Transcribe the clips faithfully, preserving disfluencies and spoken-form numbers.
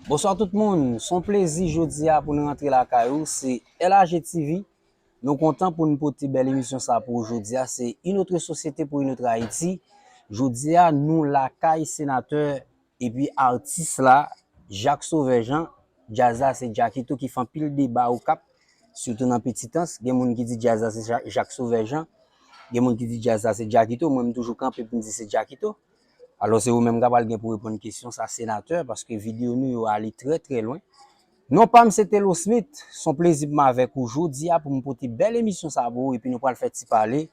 Bonswa tout moun, se yon plezi jodi a pou n rantre lakay ou, se L A G T V. Nou kontan pou n pote bèl emisyon sa pou ou jodi a, se Une autre société pour une autre Haïti. Jodi a, nou lakay senatè epi atis la, Jacques Sauveur Jean. Djaz la se Jackito ki fè anpil deba Okap, sitou nan Petitans. Gen moun ki di djaz la se Ja-, Jacques Sauveur Jean, gen moun ki di djaz la se Jackito, mwen m toujou kanpe pou m di se Jackito. Alò, se ou menm k ap al gen pou reponn kesyon sa, senatè, paske videyo nou yo ale trè, trè lwen. Non pa m se Telo Smith, se yon plezi pou m avèk ou jodi a pou m pote bèl emisyon sa pou ou, epi nou pral fè ti pale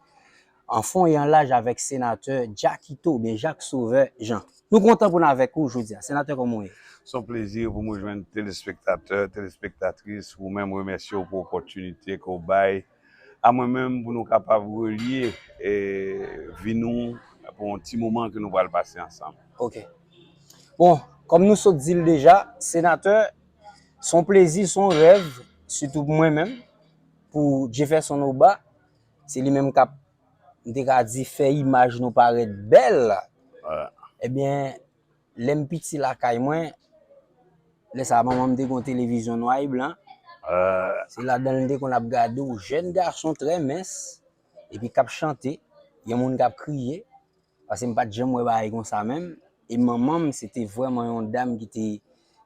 an fon e an laj avèk senatè Jackito, oubyen Jacques Sauveur Jean. Nou kontan pou n avèk ou jodi a. Senatè, kòman w ye? Se yon plezi pou mwen jwenn telespektatè, telespektatris, ou menm remèsye w pou opòtinite ke w bay a mwen menm pou nou kapab relye, e, vi nou pou yon ti moman ke nou pral pase ansanm. Ok. Bon, kòm nou sot di l deja, senatè, se yon plezi, se yon rèv, sitou pou mwen menm, pou Jefferson Oba, se li menm k ap, m te ka di, fè imaj nou parèt bèl. Ebyen, lè m piti lakay mwen, lè sa a manman m te gen yon televizyon nwa e blan. Se ladan l m te konn ap gade yon jèn gason trè mens, epi k ap chante, gen moun k ap kriye, paske m pa t janm wè bagay konsa menm. E manman m, se te vrèman yon dam ki te,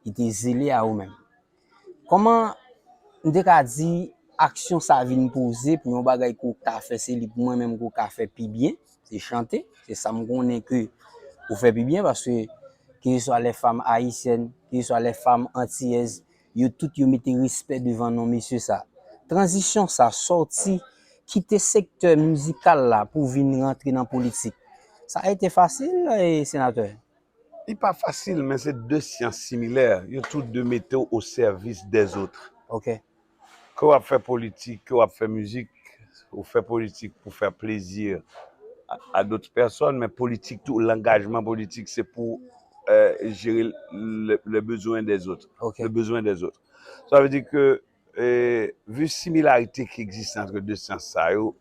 ki te zele a ou menm. Kòman m te ka di aksyon sa vin poze pou yon bagay ke w ka fè, se li pou mwen menm ke w ka fè pi byen, se chante, se sa m konnen ke ou fè pi byen, paske keseswa les femmes haïtiennes, keseswa les femmes antillaises, yo tout yo mete respè devan non mesye sa. Tranzisyon sa, sòti, kite sektè mizikal la pou vin rantre nan politik, sa a été fasil, e, senatè? Li pa fasil, men se de syans similè. Yo tou de mete w o sèvis dèzòt. Ok. Ke w ap fè politik, ke w ap fè mizik, ou fè politik pou fè plezi a, a dòt pèsòn, men politik tou, langajman politik, se pou, euh, jere le, le bezwen dèzòt. Ok. Le bezwen dèzòt. Sa vle di ke, euh, vi similarite ki egziste ant de syans sa yo,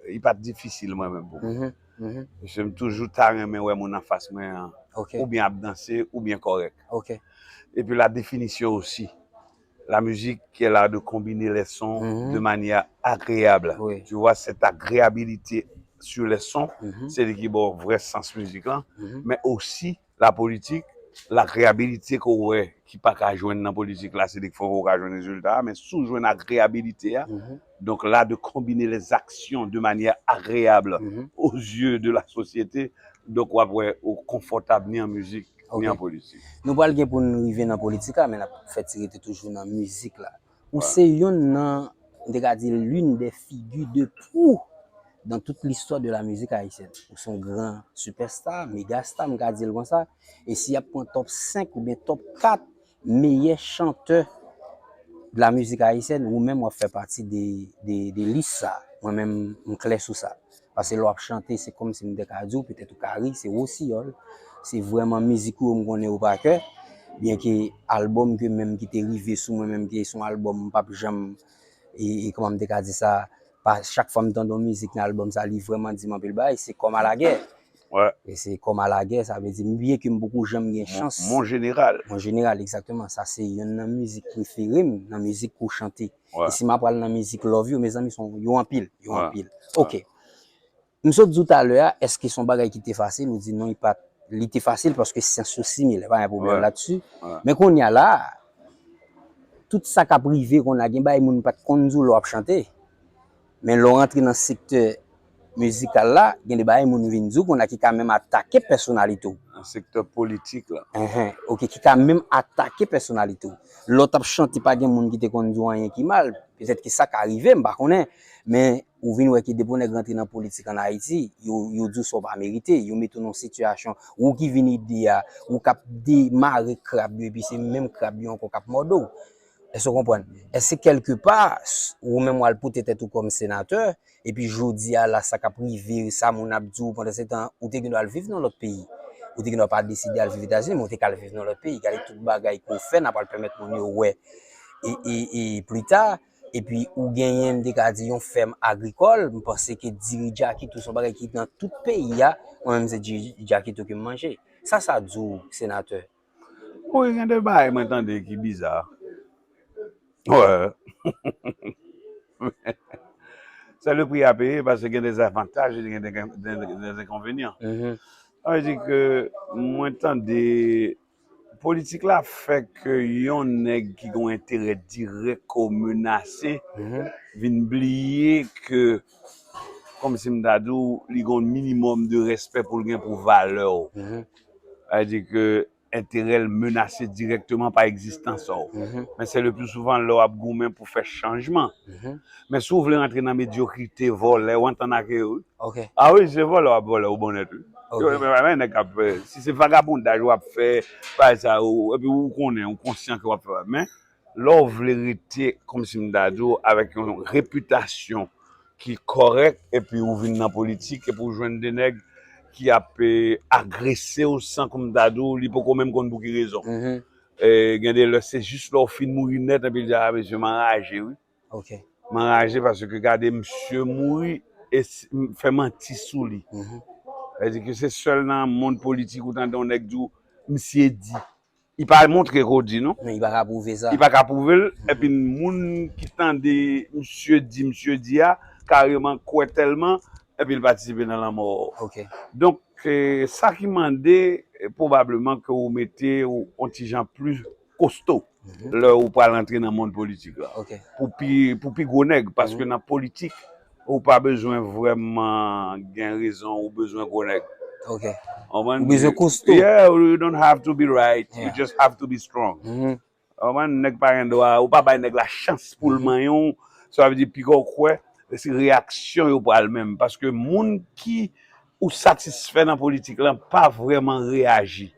li pa t difisil mwen menm pou mwen. Mhm, mhm. Paske m toujou ta renmen wè moun anfas mwen an, ok, oubyen ap danse, oubyen kòrèk. Ok. Epi la définition aussi. La musique qui est là de combiner les sons, mhm, de manière agréable. Oui. Tu vois, cette agréabilité sur les sons, mhm, se li ki ba w vrè sans mizik lan, mhm, men osi la politik, agreyabilite ke w wè ki pa ka jwenn nan politik la, se li k fè w ka jwenn rezilta a, men si w jwenn agreyabilite a, mhm, donk la de combiner les actions de manière agréable, mhm, aux yeux de la société, donk w ap wè ou konfòtab ni an mizik, ok, ni an politik. Nou pral gen pou n rive nan politik la, men n ap fè ti rete toujou nan mizik la. Ou, ouais, se yonn nan, m te ka di, l'une des figures de proue dans toute l'histoire de la musique haïtienne. Ou se yon gran sipèsta, mega sta, m ka di l konsa. E si y ap pran top senk oubyen top kat meyè chantè de la musique haïtienne, ou menm w ap fè pati de, de, de lis sa. Mwen menm, m klè sou sa. Paske lè w ap chante, se kòmsi m te ka di w, petèt ou ka ri, se wosiyòl. Se vrèman mizik ou yo m konnen yo pa kè. Byenke albòm ke menm ki te rive sou mwen menm, ki se yon albòm m p ap janm, e, e kòman m te ka di sa, pa, chak fwa m tande yon mizik nan albòm sa, li vrèman di m anpil bagay, se Kòm a la gè. Wè. E se Kòm a la gè, sa vle di, byenke m poko janm gen chans. Mon Jeneral. Mon Jeneral, egzakteman. Sa se yonn nan mizik prefere m, nan mizik pou chante. Wè. E si m ap pral nan mizik love yo, mezanmi, son, yo anpil, yo, wè, anpil. Wè. Ok. M sot di w talè a, èske se yon bagay ki te fasil? Ou di non, li pa, li te fasil paske syans yo similè, pa gen pwoblèm, wè, ladsi. Wè. Men kounye a la, tout sa k ap rive kounye a, gen bagay moun pa t konn di w lè w ap chante. Men lè w rantre nan sektè mizikal la, gen de bagay moun vin di w kounye a ki ka menm atake pèsonalite w. Nan sektè politik la. Enhen, ok, ki ka menm atake pèsonalite w. Lè w t ap chante, pa gen moun ki te konn di w anyen ki mal. Petèt ke sa ka rive, m pa konnen. Men ou vin wè ke depi yon nèg rantre nan politik ann Ayiti, yo, yo di w sa w pa merite, yo mete w nan yon sitiyasyon, ou ki vin ede a, ou k ap demare krab yo, epi se menm krab yo ankò k ap mòde w. Èske w konprann? Èske kèlkepa, s-, ou menm w al pote tèt ou kòm senatè, epi jodi a la, sa k ap rive, sa moun ap di w, pandan se tan, ou te gen dwa al viv nan lòt peyi. Ou te gen dwa pa deside al viv Etazini, men ou te ka al viv nan lòt peyi. Gade tout bagay ke w fè, n a pral pèmèt moun yo wè. E, e, e pli ta, epi ou genyen, m te ka di, yon fèm agrikòl, m panse ke diri Jackito se yon bagay ki nan tout peyi a. Mwen menm, se diri Jackito ke m manje. Sa, sa di w, senatè? Wi, gen de bagay mwen tande ki biza. Wè. Se le pri a peye, paske gen de zavantaj e gen de, de, de enkonvenyan. Sa vle di ke mwen tande politik la fè ke yon nèg ki gen yon enterè dirèk ke w menase vin bliye ke, kòmsi m ta di w, li gen yon minimòm de respè pou l gen pou valè w. Sa vle di ke enterè l menase dirèkteman pa egzistans ou. Men se le pli souvan lè w ap goumen pou fè chanjman. Men si w vle rantre nan medyokrite, vòlè, w antann ak yo, wi. A wi, se vòlè w ap vòlè, ou bon nèt, wi. Yo, men, men, men, nèg k ap fè, si se vagabondaj w ap fè, bagay sa yo, epi ou konnen, ou konsyan ke w ap fè. Men, lè w vle rete, kòmsi m ta di w, avèk yon repitasyon ki kòrèk, epi ou vin nan politik, epi ou jwenn de nèg ki ap, eh, agrese w san, kòm m ta di w, li poko menm konn pou ki rezon. Eh, gen de lè, se jis lè w fin mouri nèt, epi l di, "A, mesye, m anraje, wi." M anraje paske gade, misye mouri e s- m fè manti sou li. Sa vle di ke se sèl nan mond politik ou tande yon nèg di w, "Misye di." Li pa montre ke w di, non. Men li pa ka pwouve sa. Li pa ka pwouve l, epi moun ki tande misye di, misye di a, kareman kwè tèlman, epi l patisipe nan lanmò. Donk, eh, sa ki mande, eh, pwobableman ke w mete w on ti jan pli kosto lè ou pral antre nan mond politik la. Pou pi, pou pi gwo nèg, paske nan politik, ou pa bezwen vrèman gen rezon, ou bezwen gwo nèg. Ou bezwen kosto. Yeah, you don't have to be right, you just have to be strong. Ou konprann? Nèg pa gen dwa, ou pa bay nèg la chans pou l manyen w. Sa vle di, piga w kwè, se reyaksyon yo pral menm. Paske moun ki ou satisfè nan politik lan pa vrèman reyaji.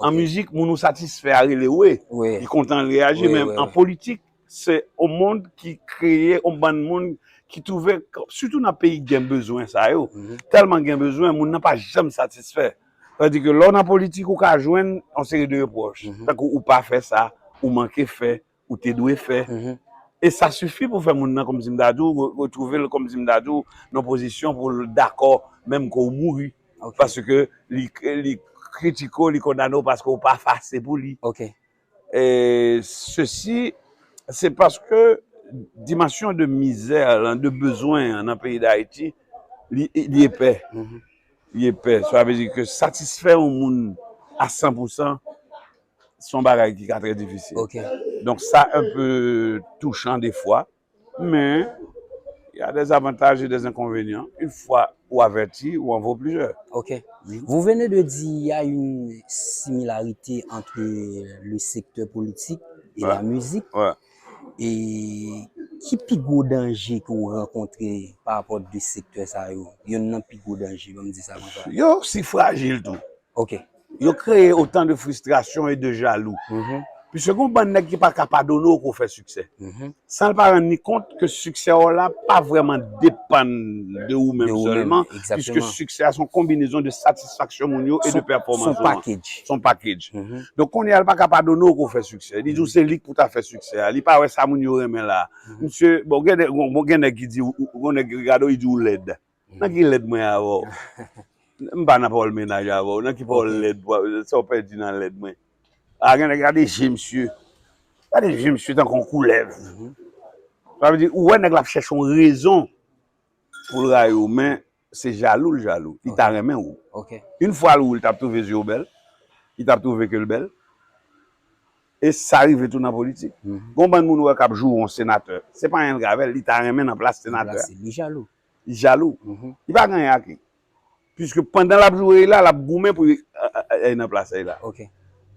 An mizik, moun ou satisfè a rele w, wi. Li kontan l reyaji, men an politik, se yon mond ki kreye yon bann moun ki twouve, sitou nan peyi ki gen bezwen sa yo, tèlman gen bezwen, moun nan pa janm satisfè. Sa vle di ke lè w nan politik, ou ka jwenn yon seri de repwòch. Tankou ou pa fè sa, ou manke fè, ou te dwe fè. E sa sifi pou fè moun nan, kòmsi m ta di w, re- retwouve l, kòmsi m ta di w, nan pozisyon pou l dakò, menm ke w mouri. Paske li, li kritike w, li kondane w paske w pa fase pou li. E sesi, se paske dimansyon de mizè lan, de bezwen an nan peyi Dayiti, li, li epè. Li epè. Sa vle di ke satisfè yon moun a san pou san, se yon bagay ki ka trè difisil. Donk, sa enpe touchan defwa, men il y a des avantages et des inconvénients. Une fois ou averti, ou en vaut plusieurs. Ok. Vous venez de dire il y a une similarité entre le secteur politique et la musique. E ki pi gwo danje ke w rankontre pa rapò de sektè sa yo? Yonn nan pi gwo danje, ban m di sa konsa. Yo osi frajil tou. Ok. Yo kreye otan de fristrasyon e de jalou. Piske gon bann nèg ki pa ka padone w ke w fè siksè. San l pa rann li kont ke siksè w la pa vrèman depann de ou menm sèlman, piske siksè a se yon konbinezon de satisfaksyon moun yo e de pèfòmans ou an. Se yon package. Donk kounye a l pa ka padone w ke w fè siksè. Li di w se li k pou ta fè siksè a. Li pa wè sa moun yo renmen la. Misye, bon, gen nèg ki di w, gon nèg ki gade w, li di w lèd. Nan ki lèd mwen avè w? M pa nan pawòl mennaj avè w. Nan ki pawòl lèd, sa w pèdi nan lèd mwen? A, gen nèg gade je misye. Gade je misye tankou yon koulèv. Sa vle di, ou wè nèg la ap chèche yon rezon pou l rayi w, men se jalou l jalou. Li ta renmen w. Yon fwa l ou, li t ap twouve je w bèl. Li t ap twouve ke l bèl. E sa rive tou nan politik. Gon bann moun ou wè k ap joure yon senatè. Se pa anyen l gen avè l, li ta renmen nan plas senatè a. Li jalou. Li jalou. Li pa gen anyen ak li. Piske pandan l ap joure li la, l ap goumen pou li nan plas li la.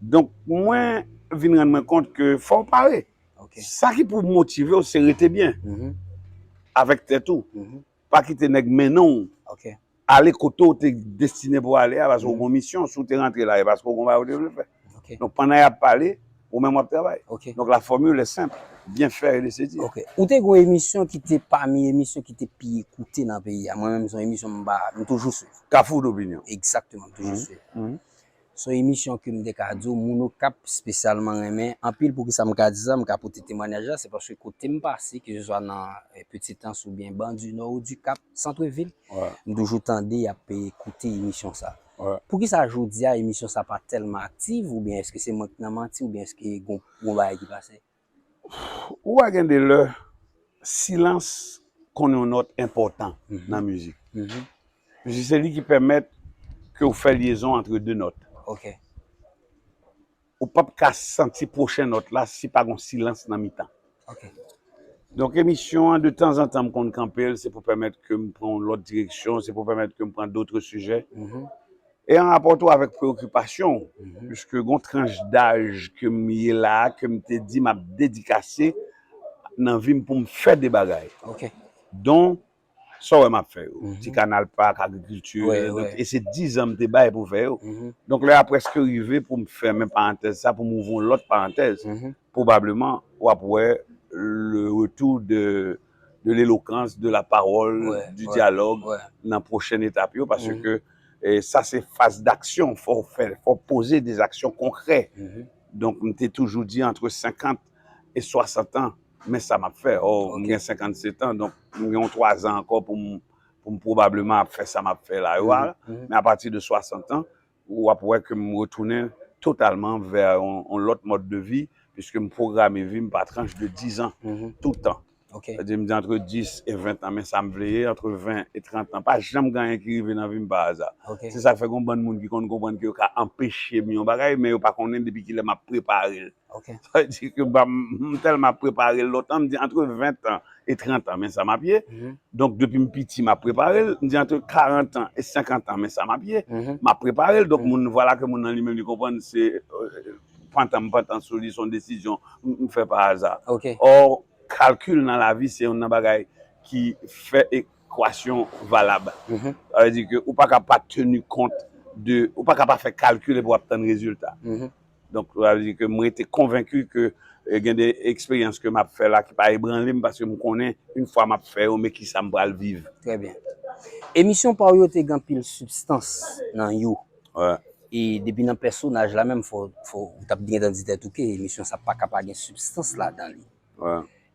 Donk, mwen vin rann mwen kont ke fò w pare. Sa ki pou motive w, se rete byen avèk tèt ou. Pa kite nèg mennen w ale kote w te destine pou w ale a, paske w gon misyon, si w te rantre la, e paske w gon bagay w te vle fè. Donk, pandan y ap pale, ou menm w ap travay. Donk, la formule est simple, bien faire et laisser dire. Ou te gon emisyon ki te pami emisyon ki te pi ekoute nan peyi a. Mwen menm, se yon emisyon m pa, m toujou swiv. Kafou Dopinyon. Egzakteman, m toujou swiv. Se yon emisyon ke m te ka di w, moun Okap espesyalman renmen anpil. Poukisa m ka di sa, m ka pote temwanyaj la, se paske kote m pase, keseswa nan Petitans oubyen Ban di Nò ou di Kap, Santrevil, m toujou tande y ap ekoute emisyon sa. Poukisa jodi a emisyon sa pa tèlman aktif, oubyen èske se mwen k nan manti, oubyen èske gon, gon bagay ki pase? Ou wè gen de lè, silans konn yon nòt enpòtan nan mizik. Paske se li ki pèmèt ke w fè lyezon antre de nòt. Ou p ap ka santi pwochen nòt la si pa gon silans nan mitan. Donk emisyon an, de tanzantan, m konn kanpe l, se pou pèmèt ke m pran yon lòt direksyon, se pou pèmèt ke m pran dòt sijè. E an rapò tou avèk preyokipasyon w, piske gon tranch daj ke m ye la a, ke m te di m ap dedikase nan vi m pou m fè de bagay. Don, sa w wè m ap fè yo. Ti Kanal Pak, agrikilti, e se dizan m te bay pou fè yo. Donk lè a prèske rive pou m fèmen parantèz sa, pou m ouvri yon lòt parantèz. Pwobableman, w ap wè le retour de, de l'éloquence, de la parole, du dialogue nan pwochen etap yo, paske e, sa se faz d'action, fò w fè, fò w poze de aksyon konkrè. Donk, m te toujou di entre cinquante et soixante ans, men sa m ap fè. Or, m gen cinquante-sept ans, donk, m gen yon twa zan ankò pou m, pou m pwobableman ap fè sa m ap fè la yo a. Men apati de soixante ans, w ap wè ke m retounen totalman vè yon, yon lòt mòd de vi, piske m pwograme vi m pa tranch de dizan, tout tan. Sètadi, m di entre dix et vingt ans, men sa m vle ye, entre vingt et trente ans. Pa janm gen anyen ki rive nan vi m pa aza. Se sa k fè gon bann moun ki konn konprann ke yo ka anpeche m yon bagay, men yo pa konnen depi kilè m ap prepare l. Sa vle di ke m tèlman ap prepare l lontan, m di entre vingt ans et trente ans, men sa m ap ye. Donk, depi m piti, m ap prepare l. M di entre quarante ans et cinquante ans, men sa m ap ye. M ap prepare l. Donk, moun, vwala ke moun nan li menm, li konprann se, euh, pantan m pantan sou li, se yon desizyon m, m fè pa aza. Or, kalkil nan lavi, se youn nan bagay ki fè ekwasyon valab. Sa vle di ke ou pa ka pa teni kont de, ou pa ka pa fè kalkil epi w ap tann rezilta. Donk, sa vle di ke m rete konvenki ke, eh, gen de eksperyans ke m ap fè la ki pa ebranle m, paske m konnen, yon fwa m ap fè yo, men kisa m pral viv. Trè byen. Emisyon pa w yo te gen anpil sibstans nan yo. E depi nan pèsonaj la menm, fò, fò, ou t ap gentan di tèt ou ke emisyon sa pa ka pa gen sibstans ladan li.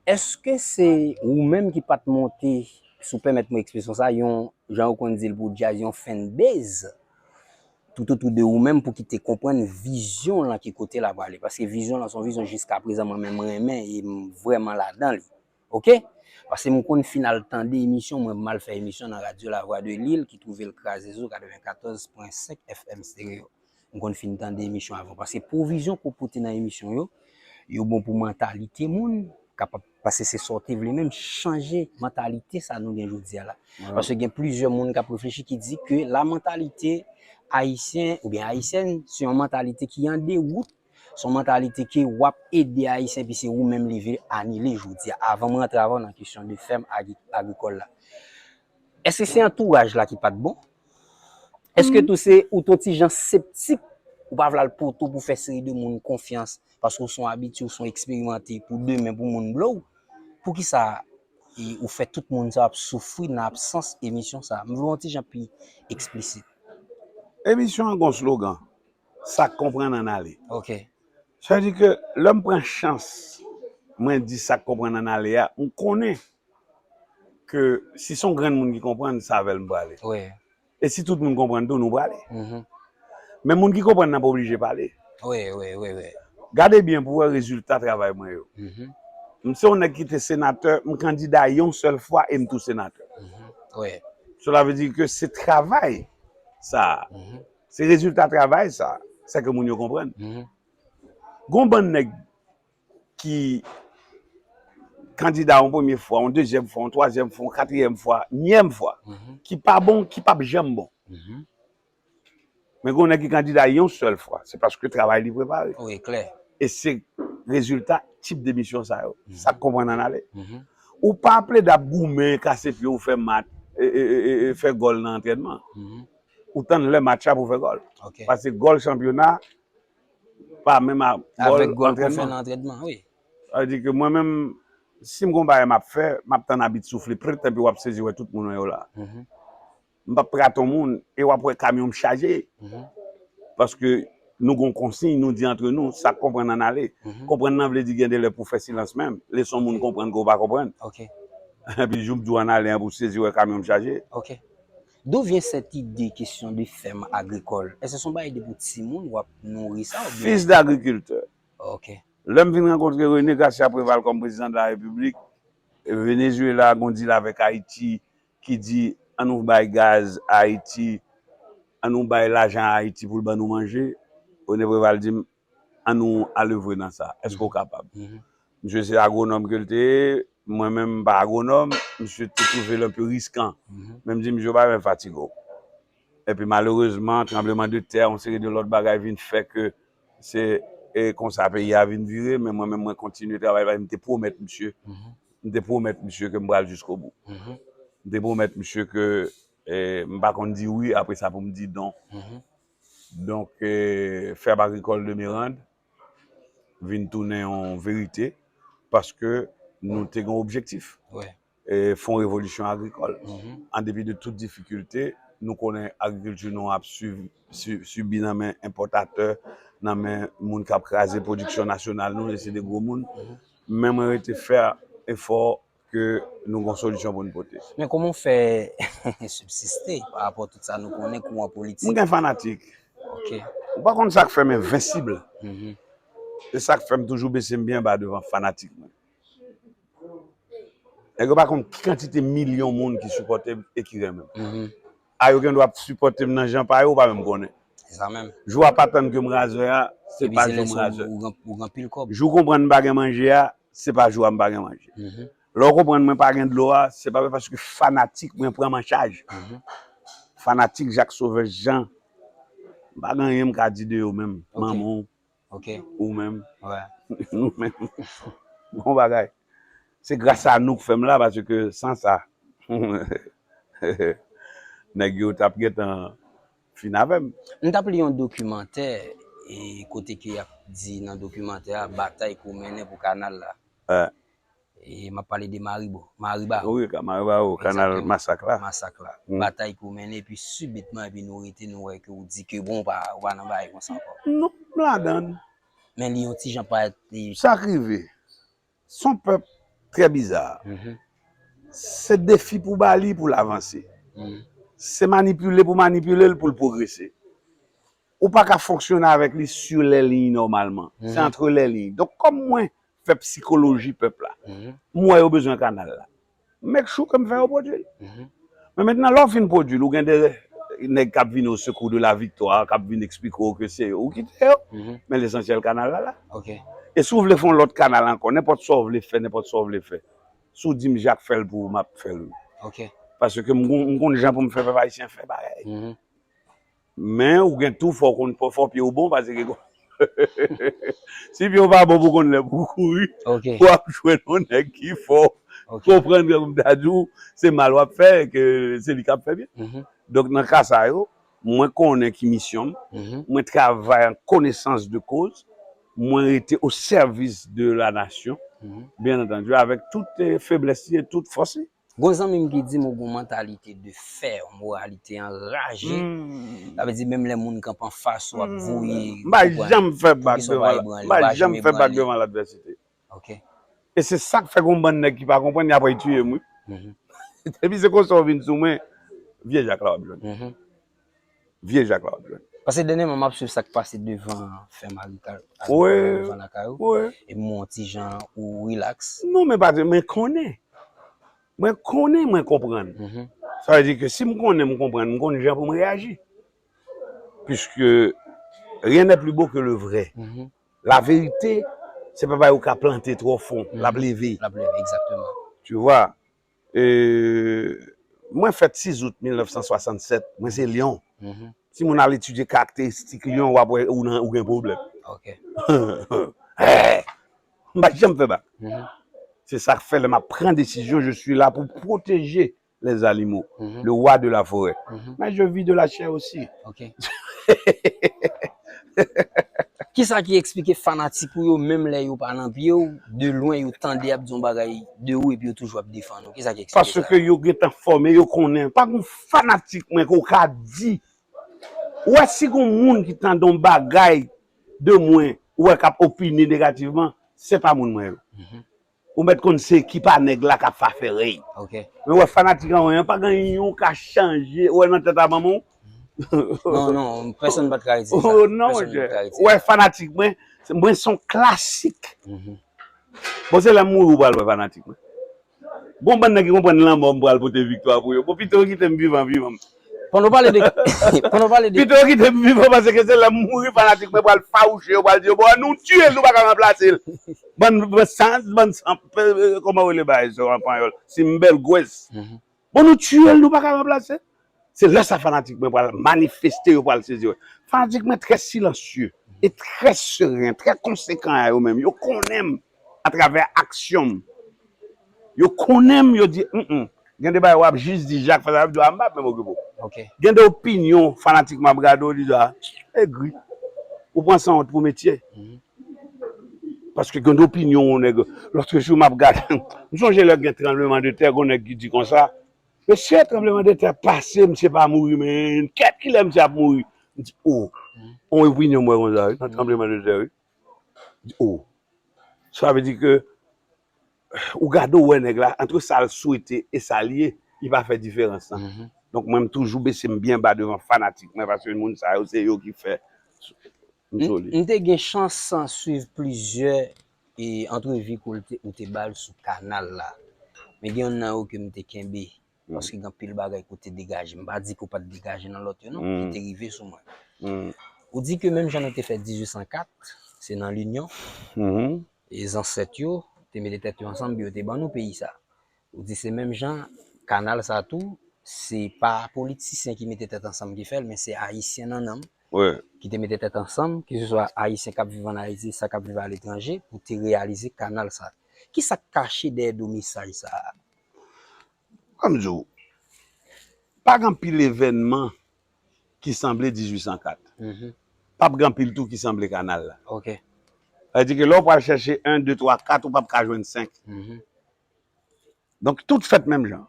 Èske se ou menm ki pa t monte, si w pèmèt mwen ekspresyon sa, yon, jan yo konn di l pou djaz, yon fanbase, toutotou de ou menm pou ki te konprann vizyon lan, ki kote l ap prale? Paske vizyon lan se yon vizyon jiskaprezan mwen menm m renmen e m vrèman ladan li. Oke? Paske m konn fin al tande emisyon, mwen m al fè emisyon nan radyo La Voix de Lille ki twouve l kraze sou katrevenkatòz pwen senk F M stereo. M konn fin tande emisyon avan. Paske pwovizyon ke w pote nan emisyon yo, yo bon pou mantalite moun, kapab, paske se sa w te vle menm, chanje mantalite sa nou gen jodi a la. Paske gen plizyè moun k ap reflechi ki di ke la mentalité ayisyen oubyen ayisyèn, se yon mantalite ki an dewout, se yon mantalite ke w ap ede Ayisyen, epi se ou menm li vle anile jodi a. Avan m rantre avè w nan kesyon de fèm agri-, agrikòl la, èske se antouraj la ki pa t bon? Èske tou se ou t on ti jan septik, ou pa vle al pote w pou fè seri de moun konfyans, paske w se yon abitye, w se yon eksperimante pou demen, pou moun blow? Poukisa, e, ou fè tout moun sa ap soufri nan absans emisyon sa? M vle w on ti jan pi eksplisit. Emisyon an gon slogan, sa k konprann ann ale. Oke. Sa vle di ke lè m pran chans, mwen di sa k konprann ann ale a, m konnen ke si se yon grenn moun ki konprann, se avè l m prale. Wi. E si tout moun konprann tou, nou prale. Men moun ki konprann nan pa oblije pale. Wi, wi, wi, wi. Gade byen pou w wè rezilta travay mwen yo. M se yon nèg ki te senatè, m kandida yon sèl fwa e m tou senatè. Wi. Cela veut dire que se travay sa. Se rezilta travay sa. Se ke moun yo konprann. Gon bann nèg ki kandida yon premye fwa, yon dezyèm fwa, yon twazyèm fwa, yon katriyèm fwa, nyèm fwa, ki pa bon, ki p ap janm bon. Men gen yon nèg ki kandida yon sèl fwa, se paske travay li prepare. Wi, klè. E se rezilta tip de misyon sa yo. Sa k konprann ann ale. Ou pa plede ap goumen, kase pye w, fè mat, e, e, e, e, e, fè gòl nan antrènman. Ou tann lè match la pou w fè gòl. Paske gòl chanpyona, pa menm ak gòl antrènman. Avèk gòl pou fè nan antrènman, wi. Sa vle di ke mwen menm, si m gon bagay m ap fè, m ap tann abit soufle, prèt, epi w ap sezi wè tout moun yo la. M p ap rate yon moun, e w ap wè kamyon m chaje. Paske nou gon konsiy, nou di antre nou, sa k konprann ann ale. Konprann nan vle di gen de lè pou fè silans menm. Lè se yon moun konprann ke w pa konprann. Epi jou m di w ann ale an, pou sezi wè kamyon m chaje. D'où vient cette idée, question de ferme agricole? Èske se yon bagay depi w timoun w ap nouri sa oubyen? Fils d'agriculteur. Ok. Lè m vin rankontre René Garcia Préval kòm prezidan de la Repiblik, Venezuela gon dil avèk Ayiti ki di, ann nou bay gaz Ayiti, ann nou bay lajan Ayiti pou l ban nou manje. René Préval di m, ann nou alevre nan sa. Èske w kapab? Misye se agwonòm ke l te ye, mwen menm m pa agwonòm, misye te twouve l enpe riskan. Men m di misye w pa menm fatige w. Epi malerezman, tranbleman de tè, yon seri de lòt bagay vin fè ke se e konsa peyi a vin vire, men mwen menm mwen kontinye travay paske m te pwomèt misye. M te pwomèt misye ke m pral jiskobou. M te pwomèt misye ke e, m pa konn di wi, apre sa pou m di non. Donk, e, ferme agricole de Mirande vin tounen yon verite paske nou te gen objektif. Wi. E, fè yon revolisyon agrikòl. An depi de tout difikilte, nou konnen agrikilti nou ap sib, sib, sibi nan men enpòtatè, nan men moun k ap kraze pwodiksyon nasyonal nou, e se de gwo moun. Men mwen rete fè efò ke nou gon solisyon pou n pote. Men kòman w fè sibsiste pa rapò tout sa nou konnen kouran politik? Mwen gen fanatik. Ok. Ou pa konn sa k fè m envensib. E sa k fè m toujou bese m byen ba devan fanatik mwen. Nèg yo pa konn ki kantite milyon moun ki sipòte m e ki renmen m. A yo gen dwa ap sipòte m nan jan pa yo, ou pa menm konnen. Se sa menm. Jou a pa tann ke m razè a, se pa jou m razè. Ou gen anpil kòb. Jou w konprann m pa gen manje a, se pa jou a m pa gen manje. Lè w konprann mwen pa gen dlo a, se pa paske fanatik mwen pran m an chaj. Fanatik Jacques Sauveur Jean, m pa gen anyen m ka di de yo menm. Manman w, Ok. Ou menm. Wè. Nou menm. Bon bagay. Se gras a nou k fè m la, paske san sa, nèg yo t ap gentan fin avè m. M t ap li yon dokimantè, e kote ke y ap di nan dokimantè a, batay ke w mennen pou kanal la. Eh. E m ap pale de Maribo, Mariba. Wi, ka Mariba, o, kanal Exactement. Masak la. Masak la. Batay ke w mennen, epi sibitman, epi nou rete, nou wè ke w di ke bon, w pa, w pa nan bagay konsa ankò. Non, m ladann. Men li yon ti jan pa te Sa k rive, s on pèp trè biza. Se defi pou ba li pou l avanse. Se manipile pou manipile l pou l pwogrese. Ou pa ka fonksyone avèk li sur les lignes nòmalman. Se entre les lignes. Donk, kòm mwen fè psikoloji pèp la, m wè yo bezwen kanal la. Make sure ke m fè yo pwodui l. Men mentnan, lè w fin pwodui l, ou gen de nèg k ap vin au secours de la victoire, k ap vin eksplike w ke se yo ou ki te yo. Men lesansyèl kanal la la. Ok. E si w vle fè yon lòt kanal ankò, nenpòt sa w vle fè, nenpòt sa w vle fè, si w di m Jacques fè l pou ou, m ap fè l wi. Ok. Paske m gon- m konn jan pou m fè pèp ayisyen fè bagay. Men ou gen tou fò w konn fò pye w bon, paske si pye w pa bon pou konn lè pou w kouri, Ok. w ap jwenn yon nèg ki fò. Ok. Konprann ke pou m ta di w, se mal w ap fè, ke se li k ap fè byen. Donk nan ka sa yo, mwen konnen ki misyon m, mwen travay an konesans de koz, mwen rete o sèvis de la nasyon, byen antandi, avèk tout eh, feblès li e tout fòs li. Gon zanmi m ki di m ou gon mantalite de fè, yon moralite anraje. Sa vle di menm lè moun kanpe anfas ou ap voye. M pa janm fè bak devan la. M pa janm fè bak devan ladvèsite. Ok. E se sa k fè gon bann nèg ki pa konprann, y ap ray tiye m wi. Depi se konsa w vin sou mwen, vye Jak la w ap jwenn. Vye Jak la w ap jwenn. Paske dènyèman m ap swiv sa k pase devan fèm Arikal, Wi. Devan lakay ou. Wi. E m wè yon ti jan ou rilaks. Non, men pa men konnen. Mwen konnen, mwen konprann. Sa vle di ke si m konnen, m konprann, m konn jan pou m reyaji. Puisque rien n'est plus beau que le vrai. La vérité, se pa bagay ou ka plante twò fon, l ap leve. L ap leve, egzakteman. Tu vois? E, mwen fèt sis out mil nèf san swasannsèt, mwen se lyon. Si moun al etidye karakteristik lyon, w ap wè ou nan, ou gen pwoblèm. Ok. Eh, m pa janm fè bak. Se sa k fè lè m ap pran desizyon, je suis là pour protéger les animaux, le roi de la forêt. Mais je vis de la chair aussi. Ok. Kisa ki eksplike fanatik ou yo, menm lè yo pa nan pye w, de lwen yo tande y ap di yon bagay de ou epi yo toujou ap defann ou? Kisa ki eksplike sa? Paske yo gentan fòme, yo konnen. Pa gon fanatik mwen ke w ka di. Ou wè si gon moun ki tande yon bagay de mwen, ou wè k ap opine negativman, se pa moun mwen yo. ou mèt konn se ki pa nèg la k ap fa fè rèy. Ok. Men wè fanatik an, pa gen yon ka chanje, ou wè nan tèt a manman w. Non, non, pèsonn pa t ka retire sa. Oh, non, monchè. Wè fanatik mwen, mwen se yon klasik. Bon, se lè m mouri ou pral wè fanatik mwen. Bon, bann nèg ki konprann lanmò m pral pote viktwa pou yo. Bon, pito yo kite m vivan, vivan. Pandan w pale de, pandan w pale de Pito yo kite m vivan, paske se lè m mouri fanatik mwen pral fawouche yo, pral di yo, bon, nou tiye l, nou pa ka ranplase l. Bann, bann san, bann san, kòman yo rele bagay sa an panyòl? Si m bèl gwès. Bon, nou tiye l, nou pa ka ranplase. Se lè sa fanatik mwen pral manifeste, yo pral sezi. Fanatik mwen trè silansye e trè seren, trè konsekan a yo menm. Yo konnen m atravè aksyon m. Yo konnen m, yo di, mm, mm. Gen de bagay w ap jis di, Jak fè sa, yo ap di, a, m p ap menm okipe w. Ok. Gen de opinyon fanatik m ap gade w, li di, a, egri. Ou pran sanwont pou metye. Paske gen de opinyon yon nèg. Lòt jou, m ap gade. M sonje lè gen tranbleman de tè, gen yon nèg ki di konsa, mesye, tranbleman de tè pase, misye pa mouri, men kèt kilè misye ap mouri. M di, o, yon opinyon m wè konsa, wi, nan tranbleman de tè, wi. M di, o. Sa vle di ke ou gade, ou wè nèg la, antre sa l swete e sa l ye, li pa fè diferans lan. Donk, mwen, m toujou bese m byen ba devan fanatik mwen, paske moun sa yo, se yo ki fè m sou li. M te gen chans swiv plizyè e antrevi ke w te, ou te ba l sou kanal la. Men gen youn nan yo ke m te kenbe, paske gen anpil bagay ke w te degaje. M pa di ke w pa t degaje nan lòt yo non, ki te rive sou mwen. Ou di ke menm jan nou te fè dizuit san kat, se nan linyon, e zansèt yo te mete tèt yo ansanm pou yo te ban nou peyi sa. Ou di se menm jan kanal sa tou, se pa politisyen ki mete tèt ansanm ki fè l, men se ayisyen nan nanm ki te mete tèt ansanm, keseswa ayisyen k ap viv ann Ayiti, sa k ap viv aletranje, pou te reyalize kanal sa. Kisa k kache dèyè do mesaj sa a? Kòm di w, pa gen anpil evènman ki sanble dizuit san kat. P ap gen anpil tou ki sanble kanal la. Ok. Sa vle di ke lè w pral chèche en, de, twa, kat, ou p ap ka jwenn senk. Donk, tout fèt menm jan.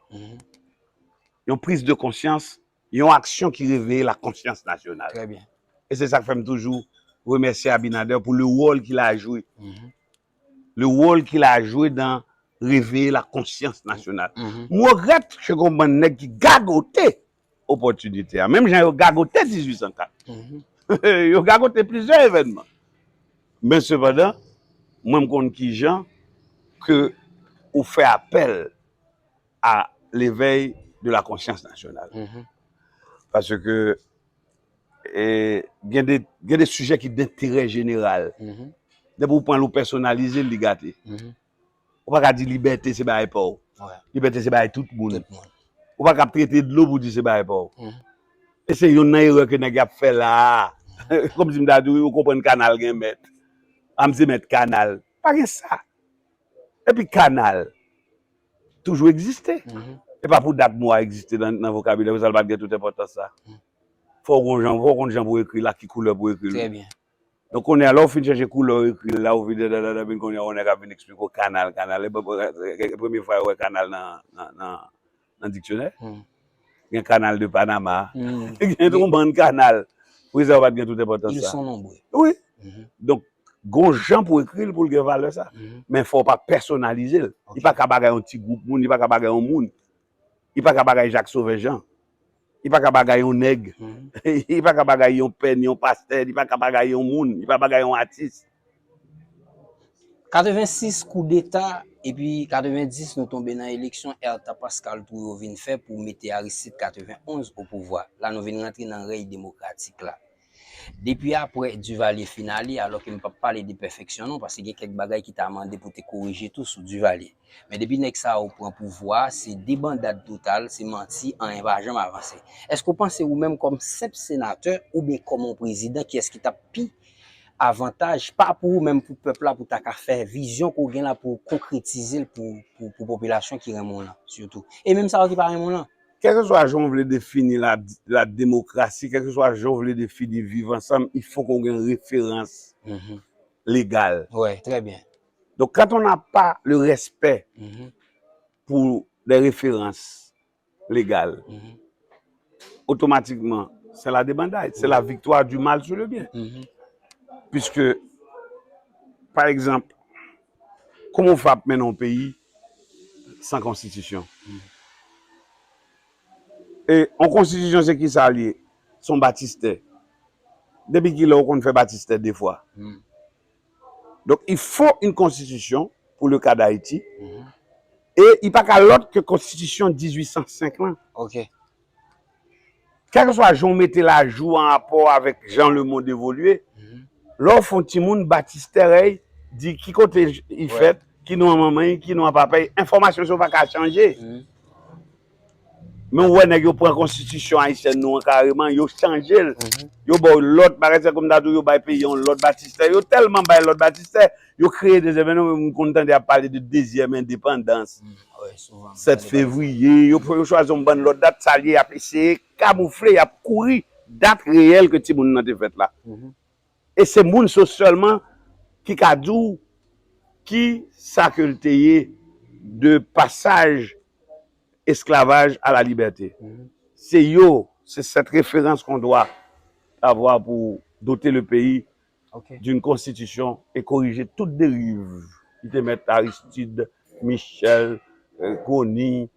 Yon priz de konsyans, yon aksyon ki reveye la konsyans nasyonal. Trè byen. E se sa k fè m toujou remèsye Abinader pou le wòl ke l a jwe. Le wòl ke l a jwe dan reveye la konsyans nasyonal. M regrèt ke gen yon bann nèg ki gagote opòtinite a. Menm jan yo gagote dizuit san kat. Yo gagote plizyè evènman. Men sepandan, mwen m konn kijan ke ou fè apèl à l'éveil de la conscience nationale. Paske e, gen de, gen de sijè ki denterè jeneral. Depi ou pran l, ou pèsonalize l, li gate. Ou pa ka di libète se bagay pa w. Libète se bagay tout moun. Tout moun. Ou pa ka ap trete dlo pou di se bagay pa w. E se youn nan erè ke nèg y ap fè la a. Kòmsi m ta di w, ou konprann kanal gen mèt. A, m se mèt kanal. Pa gen sa. Epi kanal toujou egziste. E pa pou dat mo a egziste nan, nan vokabilè, pou sa l pa t gen tout enpòtans sa. Fò w gon jan, fò w konn jan pou w ekri l, ak ki koulè pou w ekri l. Trè byen. Donk, kounye a, lè w fin chèche koulè w ekri l la, ou vin dadadada, vin kounye a, yon nèg ap vin eksplike w kanal, kanal. E, e, e, e, premye fwa yo wè kanal nan, nan, nan, nan diksyonè. Gen kanal de Panama. Gen yon bann kanal. Poukisa yo pa t gen tout enpòtans sa? Ils sont nombreux. Wi. Donk, gon jan pou ekri l pou l gen valè sa. Men fò w pa pèsonalize l. Li pa ka bagay yon ti gwoup moun, li pa ka bagay yon moun. Li pa ka bagay Jak Sovè Jan. Li pa ka bagay yon nèg. Li pa ka bagay yon pè, ni yon pastè, li pa ka bagay yon moun, li pa bagay yon atis. Katrevensis koudeta, epi katrevendis nou tonbe nan eleksyon Ertha Pascal Trouillot vin fè pou mete Aristide katrevenonz o pouvwa. La nou vin rantre nan rèy demokratik la. Depi aprè Duvalier fin ale, alò ke m p ap pale de pèfeksyon non, paske gen kèk bagay ki ta mande pou te korije tou sou Duvalier. Men depi nèg sa yo pran pouvwa a, se debandad total, se manti, anyen pa janm avanse. Èske w panse ou menm kòm senp senatè oubyen kòm yon prezidan, kiyès ki t ap pi avantaj, pa pou ou menm, pou pèp la, pou ta ka fè vizyon ke w gen la pou w konkretize l pou, pou, pou popilasyon ki renmen w lan, sitou. E menm sa yo ki pa renmen w lan. Kèlkeswa jan w vle defini la, la demokrasi, kèlkeswa jan w vle defini viv ansanm, il faut ke w gen referans legal. Wè, trè byen. Donc, quand on n'a pas le respect pour des références légales, automatiquement, c'est la débandade, c'est la victoire du mal sur le bien. Puisque, par exemple, Kòman w fè ap mennen yon peyi san konstitisyon? E yon konstitisyon se ki sa l ye? Se yon batistè. Depi kilè w konn fè batistè de fwa? Donk, il faut une constitution pour le cas d'Haïti. E li pa ka lòt ke konstitisyon dizuit san senk lan. Ok. Kèlkeswa jan w mete l ajou an rapò avèk jan lemonn evolye, lè w fè yon timoun batistè rèy, di ki kote li fèt, ki non an manman l, ki non an papa l, enfòmasyon sa yo pa ka chanje. Men w wè nèg yo pran konstitisyon ayisyèn nou an kareman, yo chanje l. Yo ba w lòt bagay, se kòm ta di w yo bay peyi a yon lòt batistè. Yo tèlman bay lòt batistè, yo kreye dezyèm, nou menm nou konn tande y ap pale de dezyèm endepandans. Sèt fevriye, yo, yo chwazi yon bann lòt dat, sa l ye, y ap eseye kamoufle, y ap kouri dat reyèl ke timoun nan te fèt la. E se moun sa yo sèlman ki ka di w ki sa ke l te ye de pasaj esclavage à la liberté. Se yo, c'est cette référence qu'on doit avoir pour doter le pays d'une constitution et corriger toute dérive ki te mèt Aristide, Michel, euh, Conille,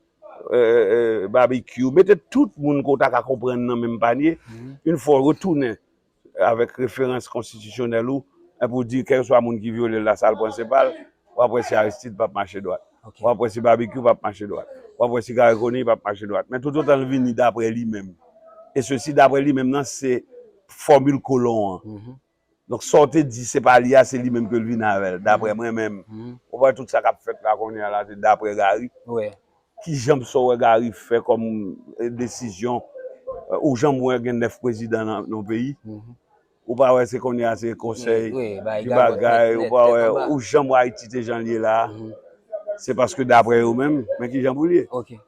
euh, euh, Barbecue, mete tout moun ke w ta ka konprann nan menm panye, yon fwa w retounen avèk referans konstitisyonèl ou, epi w di kèlkeswa moun ki vyole l la, sa l pran se pa l, w ap wè si Aristide p ap mache dwat. W ap wè si Barbecue p ap mache dwat. W ap wè si Garry Conille p ap mache dwat. Men toutotan l vini daprè li menm. E sesi daprè li menm nan se fòmil kolon an. Donk sa w te di se pa li a, se li menm ke l vin avè l, daprè mwen menm. Ou wè tout sa k ap fèt la kounye a la, se daprè Garry. Kijan sa w wè Garry fè kòm desizyon? Ou janm wè gen nèf prezidan nan yon peyi? Ou pa wè se kounye a se konsèy, ti bagay, ou pa wè, ou janm wè Ayiti te jan l ye la a? Se paske daprè yo menm, men kijan pou l ye.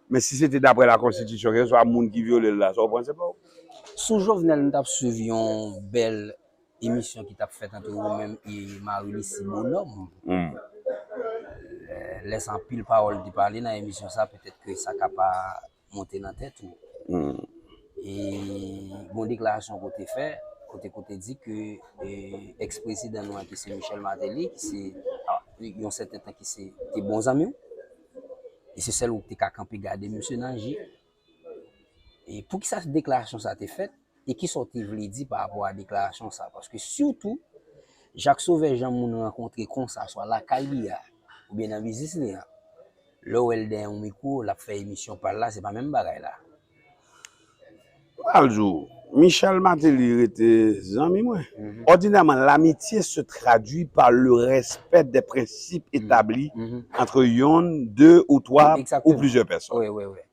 Men si se te daprè la konstitisyon, kèlkeswa moun ki vyole l la, sa w pran se pa w. Sou Jovenel, m t ap swiv yon bèl emisyon ki t ap fèt ant ou menm e Marie Lucie Bonhomme. Lè sa anpil pawòl te pale nan emisyon sa, petèt ke sa ka pa monte nan tèt ou. E gon deklarasyon ke w te fè, kote ke w te di ke eks prezidan nou an ki se Michel Martelly, ki se yon sèten tan ki se te bon zanmi w, e se sèl ou ki te ka kanpe gade misye nan je. E poukisa deklarasyon sa te fèt? E kisa w te vle di pa rapò a deklarasyon sa? Paske sitou, Jacques Sauveur jan moun rankontre konsa, swa lakay li a, oubyen nan biznis li a, lè w wè l dèyè yon mikwo, l ap fè emisyon pa l la, se pa menm bagay la. M pral di w, Michel Martelly rete zanmi mwen. Ordinairement, l'amitié se traduit par le respect des principes établis entre yonn, de ou twa ou plizyè pèsòn.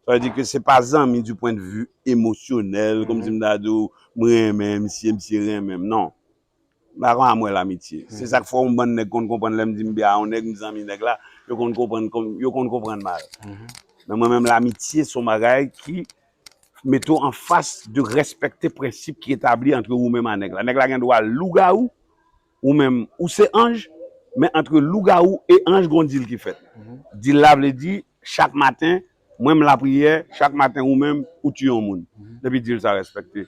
Sa vle di ke se pa zanmi du point de vue emosyonèl, kòmsi m ta di w, m renmen misye, misye renmen m. Non. M pa konn amwe lamitye. Se sa k fè yon bann nèg konn konprann lè m di m byen a yon nèg, m zanmi nèg la, yo konn konprann, yo konn konprann mal. Men mwen menm, lamitye se yon bagay ki mete w anfas de respekte prensip ki etabli antre ou menm a nèg la. Nèg la gen dwa lougawou, ou menm, ou se anj, men antre lougawou e anj, gon dil ki fèt. Dil la vle di, chak maten, mwen m lapriyè, chak maten ou menm, ou tiye yon moun. Depi dil sa respekte.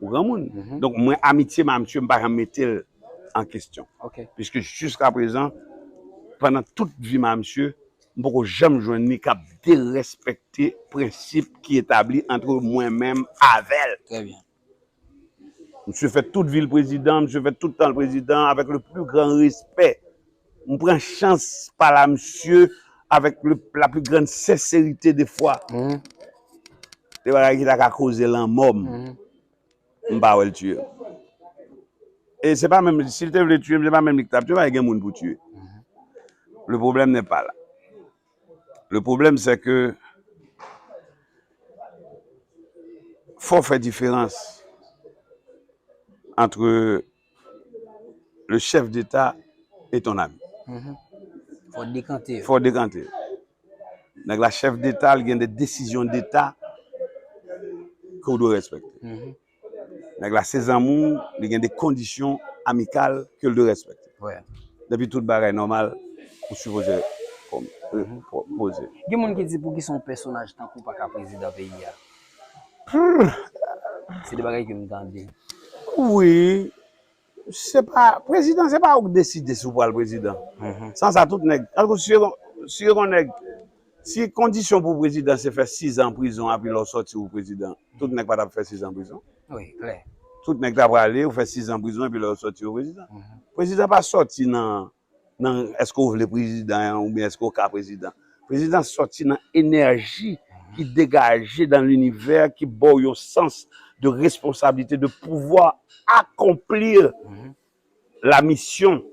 Ou granmoun. Donk, mwen, amitye m a misye, m pa janm mete l an kesyon. Piske jiskaprezan, pandan tout vi m a misye, m poko janm jwenn li k ap derespekte prensip ki etabli antre mwen menm avè l. Misye fè tout vi l prezidan, misye fè tout tan l prezidan, avèk le pli gran respè. M pran chans pale a misye avèk le, la pli grann senserite de fwa. De bagay ki ta ka koze lanmò m. M pa wè l tiye m. E se pa menm, si l te vle tiye m, se pa menm li ki t ap tiye m, pa gen moun pou tiye. Le problème n'est pas là. Le problème, c'est que fò w fè diferans entre le chef d'État et ton ami. Fò w dekante. Fò w dekante. Nèg la chèf deta, li gen de desizyon deta ke w dwe respekte. Nèg la se zanmi w, li gen de kondisyon amikal ke l dwe respekte. Depi tout bagay nòmal, ou sipoze poze. Gen moun ki di poukisa yon pèsonaj tankou w pa ka prezidan peyi a? Se de bagay ke m tande. Wi. Se pa, prezidan, se pa ou k deside si w pral prezidan. San sa, tout nèg, tankou si yo, si yo gon nèg, si kondisyon pou prezidan se fè sizan prizon, epi lè w sòti ou prezidan, tout nèg pa t ap fè sizan prizon. Wi, klè. Tout nèg ta prale, ou fè sizan prizon, epi lè w sòti ou prezidan. Prezidan pa sòti nan, nan èske w vle prezidan an oubyen èske w ka prezidan. Prezidan sòti nan enèji ki degaje dans l'univers, ki ba w yon sans de responsabilité, de pouvoir accomplir la mission.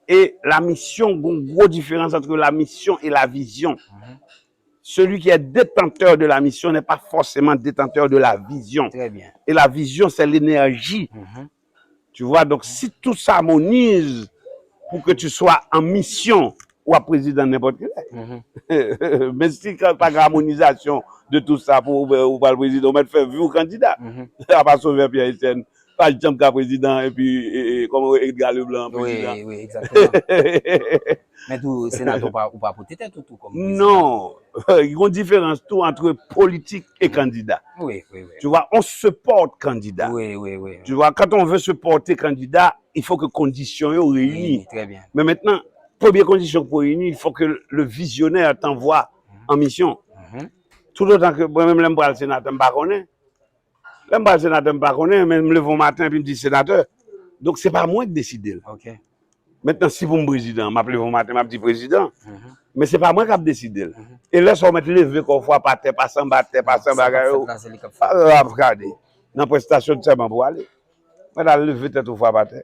Et la mission, gon gwo diferans entre la mission et la vision. Celui qui est détenteur de la mission n'est pas forcément détenteur de la vision. Très bien. Et la vision, c'est l'énergie. Tu vois, donc si tout s'harmonise pour que tu sois en mission, w ap prezidan nenpòt ki lè. Men si pa gen amonizasyon de tout sa pou ou pral prezidan, ou mèt fè vi w kandida. Apa Sovè Pyè Etyèn, pa janm ka prezidan epi e, e, kòman Edgar Leblanc prezidan. Wi, wi, egzakteman. Men tou, senatè, ou pa, ou pa pote tèt ou tou kòm prezidan. Non. Gon diferans tou antre politik e kandida. Wi, wi, wi. Tu vois, on supporte candidat. Wi, wi, wi. Tu vois, quand on veut supporter candidat, il faut que kondisyon yo reyini. Très bien. Men mentnan, premye kondisyon pou reyini, il faut que le visionnaire t'envoie en mission. Tout otan ke mwen menm lè m pral senatè, m pa konnen. Lè m pral senatè, m pa konnen, men m leve yon maten epi m di senatè. Donk se pa mwen k deside l. Ok. Mentnan, si pou m prezidan, m ap leve yon maten, m ap di prezidan. Men se pa mwen k ap deside l. E lè sa w mèt leve kò w frape atè, pase anba tè, pase anba bagay yo, l ap gade. Nan prestasyon de sèman pou ale. Mwen ta leve tèt ou frape atè.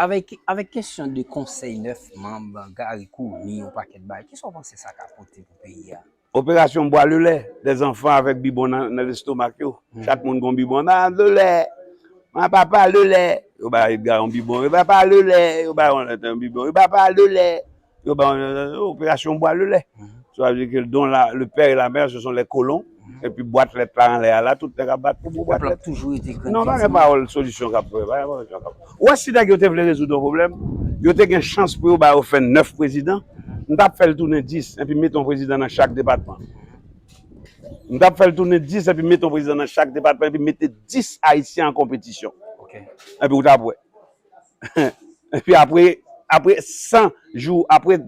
Avèk, avèk kesyon de konsèy nèf manm, Garry Conille, yon pakèt bagay, kisa w panse sa ka pote pou peyi a? Operasyon bwa lelè, des enfants avec bibon nan, nan lestomak yo. Chak moun gon bibon. Ba lelè. Mwen papa lelè. Yo ba Edgar yon bibon. Yo papa lelè. Yo ba yon lòt yon bibon. Yo papa lelè. Yo ba yon operasyon bwa lelè. Sa vle di ke don la, le père et la mère, ce sont les colons. Epi bwat lèt la anlè a la, tout nèg ap bat pou bwat lèt. Toujou rete Non, pa gen pawòl solisyon k ap fè. Pa gen pawòl solisyon k ap fè. Ou wè si nèg yo te vle rezoud yon pwoblèm, yo te gen chans pou yo ba yo fè nèf prezidan. M t ap fè l tounen dis, epi mete yon prezidan nan chak depatman. M t ap fè l tounen dis, epi mete yon prezidan nan chak depatman, epi mete dis Ayisyen an konpetisyon. Ok. Epi ou t ap wè. Epi apre, apre san jou, apre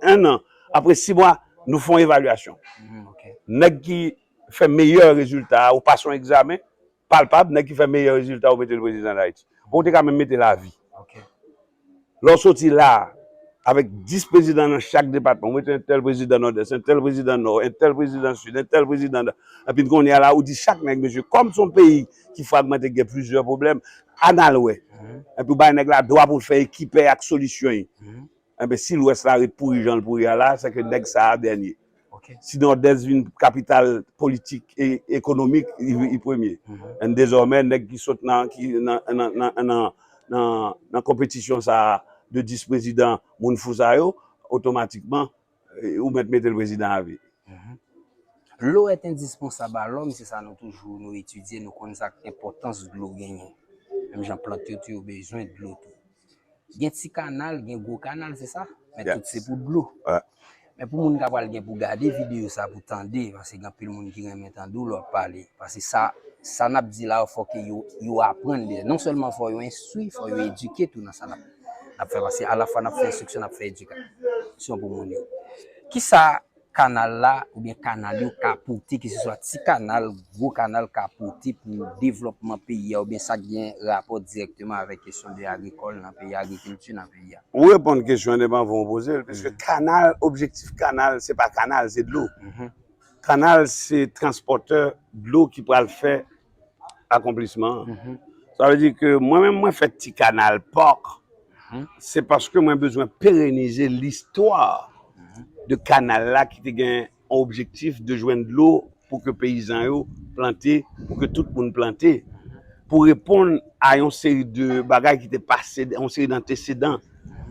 en an, apre sis mwa, nou fè yon evalyasyon. Mhm, ok. Nèg ki fè meyè rezilta a, ou pase yon egzamen palpab, nèg ki fè meyè rezilta, ou mete l prezidan Dayiti. Bon, ou te ka menm mete lavi. Ok. Lè w soti la, avèk dis prezidan nan chak depatman, ou mete entèl prezidan Nòdès, entèl prezidan Nò, entèl prezidan Sid, entèl prezidan, epi kounye a la, ou di chak nèg, mesye, kòm se yon peyi ki fragmante, gen plizyè pwoblèm, ann al wè. Epi ou bay nèg la dwa pou l fè ekipè ak solisyon. Enben, si Lwès la ret pouri jan l pouri a la, se ke nèg sa a dènye. Ok. Si Nòdès vin kapital politik e ekonomik, li, li premye. And dezòmè, nèg ki sot nan, ki nan, nan, nan, nan, nan, nan konpetisyon sa a de dis prezidan, moun fou sa yo, otomatikman, eh, ou mèt mete l prezidan a vi. L'eau est indispensable à l'homme, se sa nou toujou, nou etidye, nou konn sa k enpòtans dlo genyen. Menm jan plant yo tou, yo bezwen dlo tou. Gen ti kanal, gen gwo kanal, se sa? Men tout se pou dlo. Men pou moun k ap pral gen pou gade videyo sa, pou tande, paske gen anpil moun ki renmen tande w lè w ap pale. Paske sa, sa n ap di la, fò ke yo, yo aprann deja. Non sèlman fò yo enstwi, fò yo edike tou nan sa n ap, n ap fè. Paske alafwa n ap fè enstriksyon, n ap fè edikasyon pou moun yo. Kisa kanal la oubyen kanal yo ka pote, keseswa ti kanal, gwo kanal ka pote pou devlòpman peyi a, oubyen sa gen rapò dirèkteman avèk kesyon de agrikòl nan peyi a, agrikilti nan peyi a? Ou reponn kesyon an depi anvan w poze l, piske kanal, objektif kanal, se pa kanal, se dlo. Kanal, se transpòtè dlo ki pral fè akonplisman an. Sa vle di ke mwen menm, mwen fè ti kanal Park, se paske mwen bezwen perenize listwa de kanal la ki te gen yon objektif de jwenn dlo pou ke peyizan yo plante, pou ke tout moun plante, pou reponn a yon seri de bagay ki te pase, yon seri dantesedan,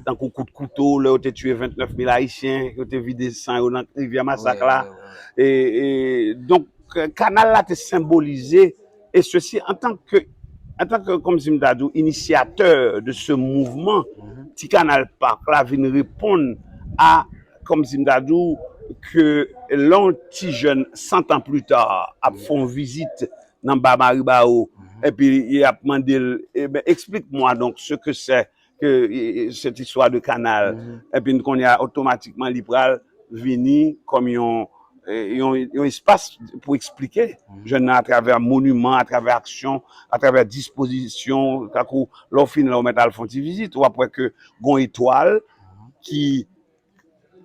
tankou kout kouto, lè yo te tiye vennèf mil Ayisyen, yo te vide san yo nan rivyè Masak la. E, e, donk, kanal la te senbolize, e sesi antanke, antanke, kòmsi m ta di w, initiateur de ce mouvement, ti kanal Park la vin reponn a, kòmsi m ta di w, ke lè yon ti jèn, cent ans plus tard, ap fè yon vizit nan Ba Maribawo, epi y ap mande l, eh ben, explique-moi donc ce que c'est que, eh, eh, cette histoire de canal. Epi kounye a, otomatikman, li pral vini kòm yon, eh, yon, yon espas pou eksplike jèn nan atravè moniman, atravè aksyon, atravè dispozisyon. Tankou lè w fin la, w mèt al fè yon ti vizit, w ap wè ke gon etwal ki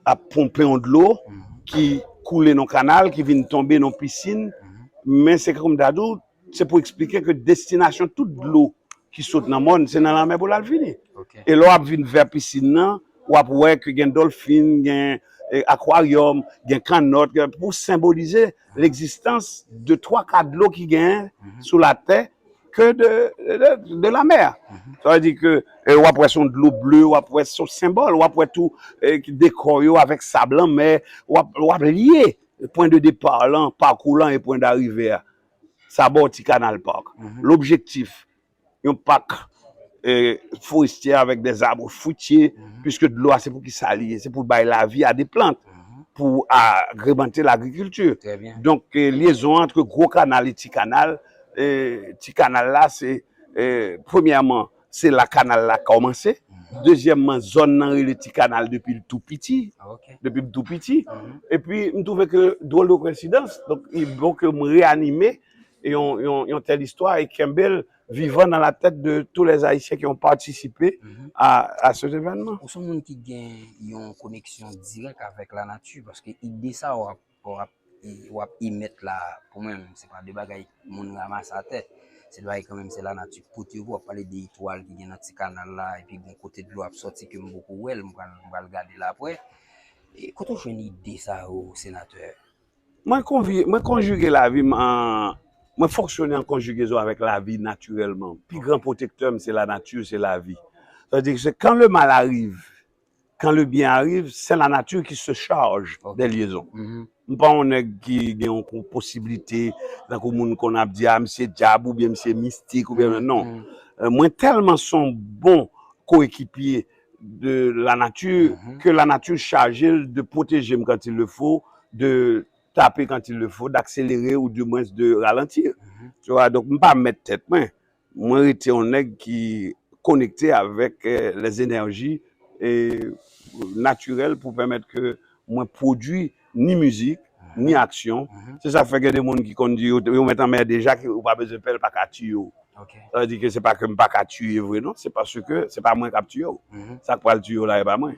ap ponpe yon dlo ki koule nan kanal, ki vin tonbe nan pisin. Men se kòm ta di w, se pou eksplike ke destinasyon tout dlo ki sot nan mòn, se nan lanmè pou l al fini. E lè w ap vin vè pisin nan, w ap wè ke gen dòlfin, gen, eh, akwaryòm, gen kannòt, gen, pou senbolize legzistans de twa ka dlo ki genyen sou latè, ke de, de, de la mer. Sa vle di ke, eh, w ap wè se yon dlo ble, w ap wè se yon senbòl, w ap wè tou, eh, dekò yo avèk sab lanmè, w ap, w ap lye pwen de depa lan, pakou lan e pwen darive a. Sa ba w ti kanal park. Lobjektif, yon pak, eh, forestye avèk des arbres fruitiers, puisque dlo a se pou ki sa li ye, se pou bay lavi a de plant, pou agremente lagrikilti. Donk, eh, lyezon an ant gwo kanal e ti kanal, eh, ti kanal la, se, eh, premyèman, se la kanal la kòmanse. Dezyèmman, zòn nan rele ti kanal depi l tou piti. Depi m tou piti. Epi, m twouve ke, drôle de coïncidence, donk, li bon ke m reanime yon, yon, yon tèl istwa e kenbe l vivan dans la tête de tous les Haïtiens qui ont participé à, à cet événement. Ou se yon moun ki gen yon koneksyon dirèk avèk lanati, paske ide sa w ap, w ap, w ap emèt la, pou mwen, se pa de bagay moun ranmase atè. Se de bagay kanmenm, se lanati k pote yo pou w ap pale de etwal ki gen nan ti kanal la, epi gon kote dlo ap sòti ke m poko wè l, m pral, m pral gade l apre. E kote w jwenn ide sa yo, senatè? Mwen konvi-, mwen konjige lavi m an, mwen fonksyone an konjigezon avèk lavi natirèlman. Pi gran pwotektè m, se lanati, se lavi. Sa vle di ke se quand le mal arrive, quand le bien arrive, c'est la nature qui se charge des liaisons. M pa yon nèg ki gen yon posiblite, tankou moun konn ap di, a, misye dyab oubyen misye mistik oubyen, non. Euh, mwen tèlman se yon bon koekipye de la nature, ke la nature chaje l de pwoteje m quand il le faut, de taper quand il le faut, d'accélérer ou du moins de ralentir. Tu vois, donk, m pa mèt tèt mwen. Mwen rete yon nèg ki konekte avèk, eh, les énergies, eh, natirèl pou pèmèt ke mwen pwodui ni mizik, ni aksyon. Se sa k fè gen de moun ki konn di yo, yo mèt anmède deja, ke ou pa bezwen pè, l pa ka tiye w. Sa vle di ke se pa ke m pa ka tiye vre, non, se paske se pa mwen k ap tiye w. Sa k pral tiye w la, e pa mwen.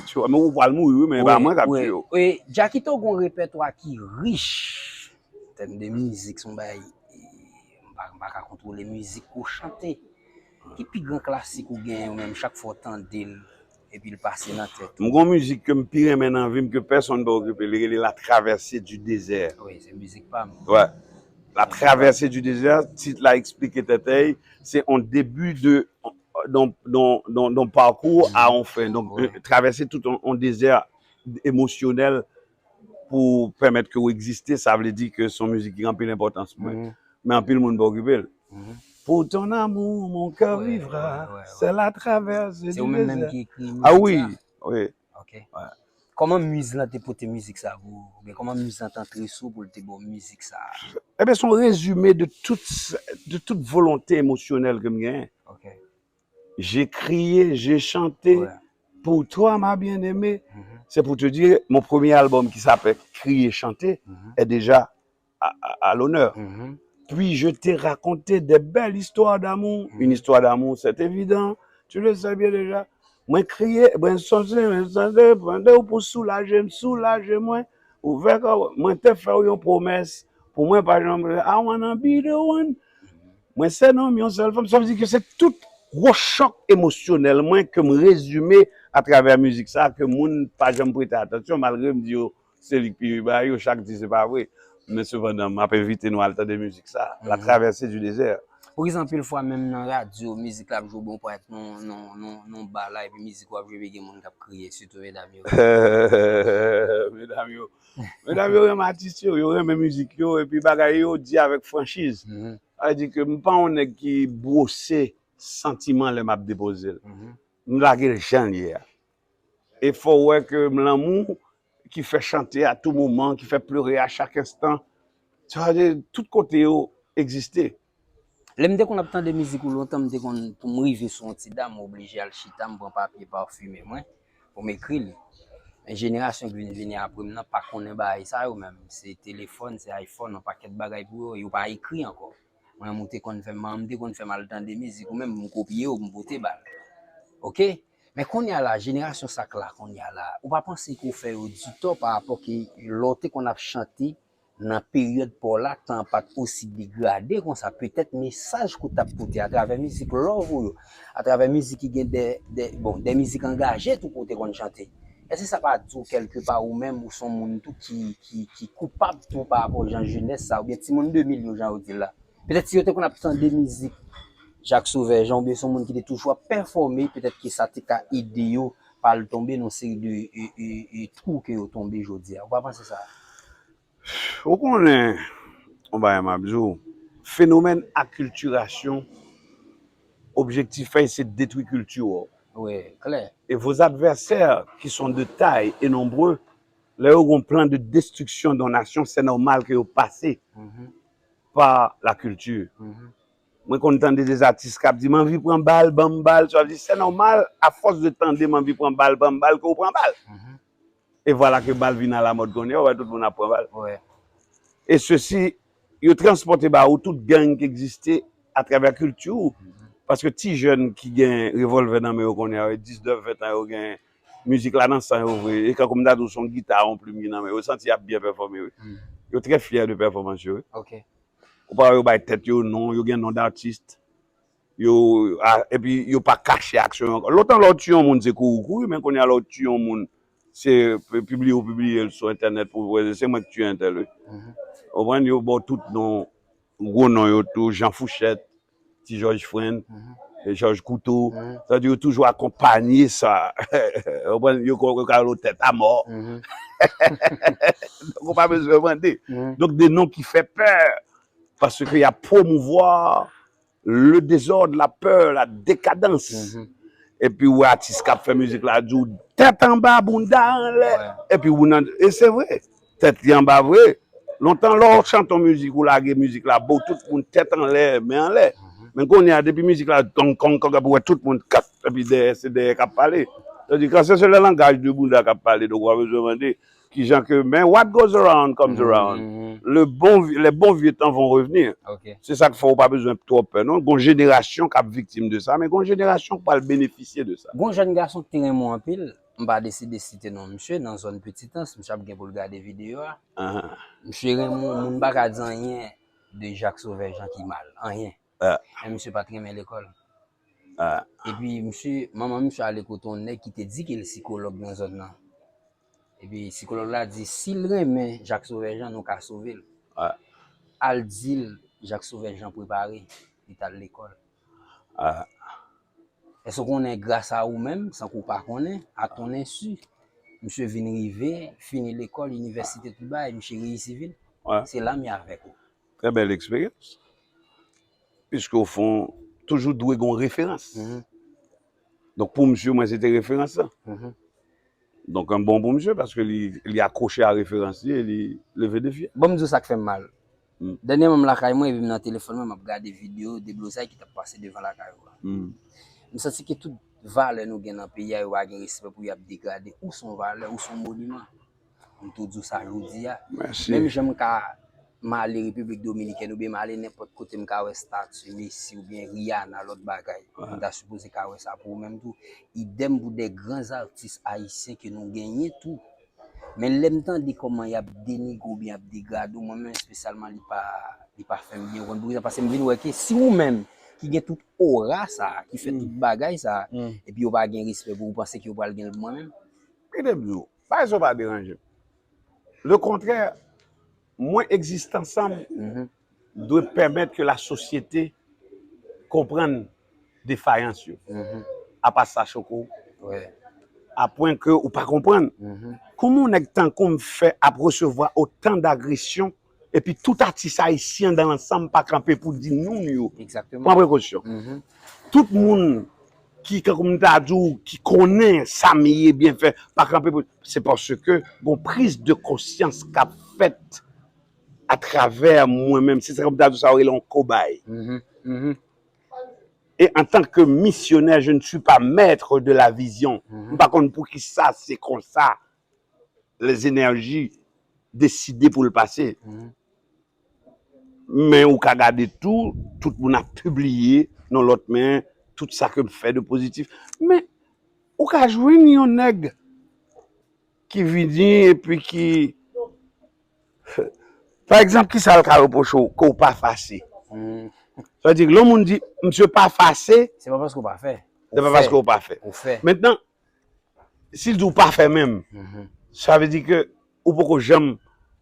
Tu vois, men ou pral mouri, wi, men e pa mwen k ap tiye w. Wi, Jackito gon repètwa ki rich. Tèm de mizik, se yon bagay, e, m pa, m pa ka kontwole mizik ke w chante. Ki pi gran klasik ou genyen ou menm, chak fwa w tande l, epi l pase nan tèt ou? M gon mizik ke m pi renmen nan vi m, ke pèsonn pa okipe, li rele La Traversée du Désert. Wi, se mizik pa m. Wè. La Traversée du Désert, tit la eksplike tèt li, se on début de, d'un, d'un, d'un, d'un parcours à on fin. Donk, euh, travèse tout on, on dezè emosyonèl pou pèmèt ke w egziste, sa vle di ke se yon mizik ki gen anpil enpòtans pou mwen. Men anpil moun pa okipe l. Pour ton amour, mon cœur vivra, c'est la traversée du désert. Se ou menm menm ki ekri mizik sa? Ah wi, wi. Ok. Kòman miz lan te pote mizik sa pou ou? Oubyen kòman miz lan te antre sou ou pou l te ba w mizik sa? Ebyen, se yon rezime de tout, de tout volonte emosyonèl ke m genyen. Ok. J'ai crié, j'ai chanté pour toi, ma bien-aimée. C'est pour te dire, mon premier album qui s'appelle Crier, chanter est déjà à, à, à l'honneur. Puis je t'ai raconté des belles histoires d'amour. Une histoire d'amour, c'est évident, tu le sais bien déjà. Mwen kriye, mwen sonje, mwen sonje, mande w pou soulaje m, soulaje mwen. Ouvè kò w, mwen te fè w yon pwomès pou mwen pa janm, I wanna be the one. Mwen se nonm yon sèl fanm. Sa vle di ke se tout gwo chòk emosyonèl mwen ke m rezime atravè mizik sa, ke moun pa janm prete atansyon, malgre m di yo se li k pi ba yo, chak di se pa vre. Men sepandan, m ap envite nou al tande mizik sa, La Traversée du désert. Ou gen anpil fwa menm nan radyo, mizik la ap jwe, bon, parèt nan, nan, nan, nan ba la, epi mizik w ap jwe, epi gen moun k ap kriye, sitou medam yo. Medam yo, medam yo renmen atis yo, yo renmen mizik yo, epi bagay yo di avèk franchiz. Sa vle di ke m pa yon nèg ki bwose santiman lè m ap depoze l. M lage l jan l ye a. E fò w wè ke lanmou ki fè chante a tou moman, ki fè plere a chak enstan, sa vle di tout kote yo egziste. Lè m te konn ap tande mizik ou lontan, m te konn, pou m rive sou yon ti dam, m oblije al chita, m pran papye pafime mwen, pou m ekri li. Men jenerasyon ki vin vini apre m nan pa konnen bagay sa yo menm. Se telefòn, se iPhone, yon pakèt bagay pou yo, yo pa ekri ankò. Mwen, m te konn fè m, manman m te konn fè m al tande mizik, ou menm, m kopye yo, m pote ba l. Oke? Men kounye a la, jenerasyon sa k la kounye a la, ou pa panse ke w fè yo di tò pa rapò ke lè w te konn ap chante nan peryòd pa w la, tan an pa t osi degrade konsa, petèt mesaj ke w t ap pote atravè mizik love ou yo, atravè mizik ki gen de, de, bon, de mizik angaje tou ke w te konn chante. Èske sa pa di w kèlkepa ou menm, ou se yon moun tou ki, ki, ki koupab tou pa rapò jan jenès sa, oubyen timoun de mil yo, jan yo di l la? Petèt si yo te konn ap tande mizik Jacques Sauveur Jean, oubyen se yon moun ki te toujou ap pèfòme, petèt ke sa te ka ede yo pa al tonbe nan yon seri de e, e, e, twou ke yo tonbe jodi a. Ou pa panse sa? Ou konnen, yon bagay m ap di w, fenomèn akiltirasyon, objektif fèy se detwi kilti w. Wi, klè. Et vos adversaires, qui sont de taille et nombreux, lè yo gen plan de destruction d'une nation, c'est normal que yo pase Mhm, par la culture. mhm. Mwen konn tande de atis k ap di, m anvi pran bal, ban m bal. Sa vle di, c'est normal, à force de tande, m anvi pran bal, ban m bal, ke w pran bal. Mhm. E vwala ke bal vin alamòd kounye a, ou wè tout moun ap pran bal. Wi. E sesi, yo transpòte ba ou tout gang ki egziste atravè kilti ou. Paske ti jèn ki gen revòlvè nan men yo kounye a, diznèf, ven tan yo gen mizik la nan san yo vre. E kankou m ta di w se yon gita, yon plim ki nan men yo, yo santi y ap byen pèfòme, wi. Mm. Yo trè fyè de pèfòmans yo, wi. Ok. Ou pa wè yo bay tèt yo non, yo gen non d'atis. Yo, a, epi yo pa kache aksyon yo ankò. Lontan lè w tiye yon moun, se kouri w kouri, men kounye a lè w tiye yon moun, se pi-, pibliye w pibliye l sou entènèt pou w wè, se mwen ki tiye entèl, wi. Mhm. Ou konprann? Yo ba w tout non, gwo non yo tou, Jan Fouchèt, Ti Jòj Frenn, Mhm. e Jòj Kouto. Mhm. Sa vle di yo toujou akonpanye sa. Ou konprann? Yo ko-, yo ka rele w tèt a mò. Mhm. Donk, ou pa bezwen mande. Mhm. Donk, de non ki fè pè. Paske y ap pwomouvwa le dezòd, la pè, la dekadans. Mhm. Epi ou wè atis k ap fè mizik la di w tèt anba, bounda anlè. Wè. Epi ou nan, e se vre, tèt li anba vre. Lontan lè w chante yon mizik, ou lage mizik la, bon, tout moun tèt anlè, men anlè. Mhm. Men kounye a, depi mizik la, tong, kong, kong, epi ou wè tout moun, kat, epi dèyè, se dèyè k ap pale. Sa vle di, quand c'est le langage de bounda k ap pale, donk ou pa bezwen mande kijan ke, men what goes around comes around. Mhm. Le bon, vi- les bons vieux temps vont revenir. Ok. Se sa k fè ou pa bezwen twò pè, non. Gon jenerasyon k ap viktim de sa, men gon jenerasyon k pral benefisye de sa. Gon jèn gason ki te renmen w anpil, m pa deside site non misye, nan zòn Petitans, misye ap gen pou l gade videyo a. Ahan. Misye renmen w, moun pa ka di anyen de Jacques Sauveur Jean ki mal, anyen. Ah. Men misye pa t renmen lekòl. Ah. Epi misye, manman misye ale kote yon nèg ki te di ke l sikològ nan zòn nan. Epi sikològ la di, si l renmen Jacques Sauveur Jean, nou ka sove l. Ah. Al di l, Jacques Sauveur Jean prepare, li t al lekòl. Ah. Èske w konnen gras a ou menm, san ke w pa konnen, à ton insu, misye vin rive, fini lekòl, inivèsite, tout bagay, misye reyisi vi l? Ouais. Se la m ye avèk ou. Très belle expérience. Puisque au fond, toujou dwe gon referans. Mhm. Donk pou misye, mwen se te referans lan. Mhm. Donk an bon pou misye, paske li, li akwoche a referans li e li leve defi a. Bon, m di w sa k fè m mal. Mm. Dènyèman, m lakay mwen, epi m nan telefòn mwen, m ap gade videyo deblozay ki t ap pase devan lakay ou a. Mm. M santi ke tout valè nou gen nan peyi a, yo pa gen respè pou y ap degrade. Ou se yon valè, ou se yon moniman. M tou di w sa jodi a. Mèsi. Menm jan m ka, m ale Repiblik Dominikèn oubyen m ale nenpòt kote, m ka wè stati Messi oubyen Rihanna, lòt bagay. Ouais. M ta sipoze ka wè sa pou ou menm tou. Idèm pou de gran atis ayisyen ke nou genyen tou. Men lè m tande kòman y ap denigre w oubyen y ap degrade w, mwen menm espesyalman, li pa, li pa fè m byen, ou konn poukisa? Paske m vin wè ke si ou menm ki gen tout ora sa, ki fè Mm. tout bagay sa, Mm. epi yo pa gen respè pou ou, ou panse ke yo pral gen l pou mwen menm? Kite m di w, bagay sa yo pa deranje m. Le kontrè, mwen egzistans an m Mhm. dwe pèmèt ke la sosyete konprann defayans yo. Mhm. Apa sa choko w? Ouais. A pwen ke ou pa konprann. Mhm. Kòman yon nèg tankou m fè ap resevwa otan dagresyon epi tout atis ayisyen dan lansanm pa kanpe pou di non yo? Exactement. Pran prekosyon. Mhm. Tout moun ki, kankou m ta di w, ki konnen sa m ye byen fè, pa kanpe pou, se paske gon priz de konsyans k ap fèt atravè mwen menm. Se sa, kankou m ta di w, sa yo rele yon kobay. Mhm. Mhm. Et en tant que missionnaire, je ne suis pas maître de la vision. Mhm. M pa konn poukisa se konsa les énergies deside pou l pase. Mhm. Men ou ka gade tou, tout moun ap pibliye nan lòt men, tout sa ke m fè de pozitif. Men ou ka jwenn yon nèg ki vini epi ki, pa egzanp, ki sa l ka repwoche w, ke w pa fase. Hmm. Sa vle di, lè yon moun di, "Misye pa fase," se pa paske w pa fè. Se pa paske w pa fè. Ou fè. Mentnan, si l di w pa fè menm, mhm, sa vle di ke ou poko janm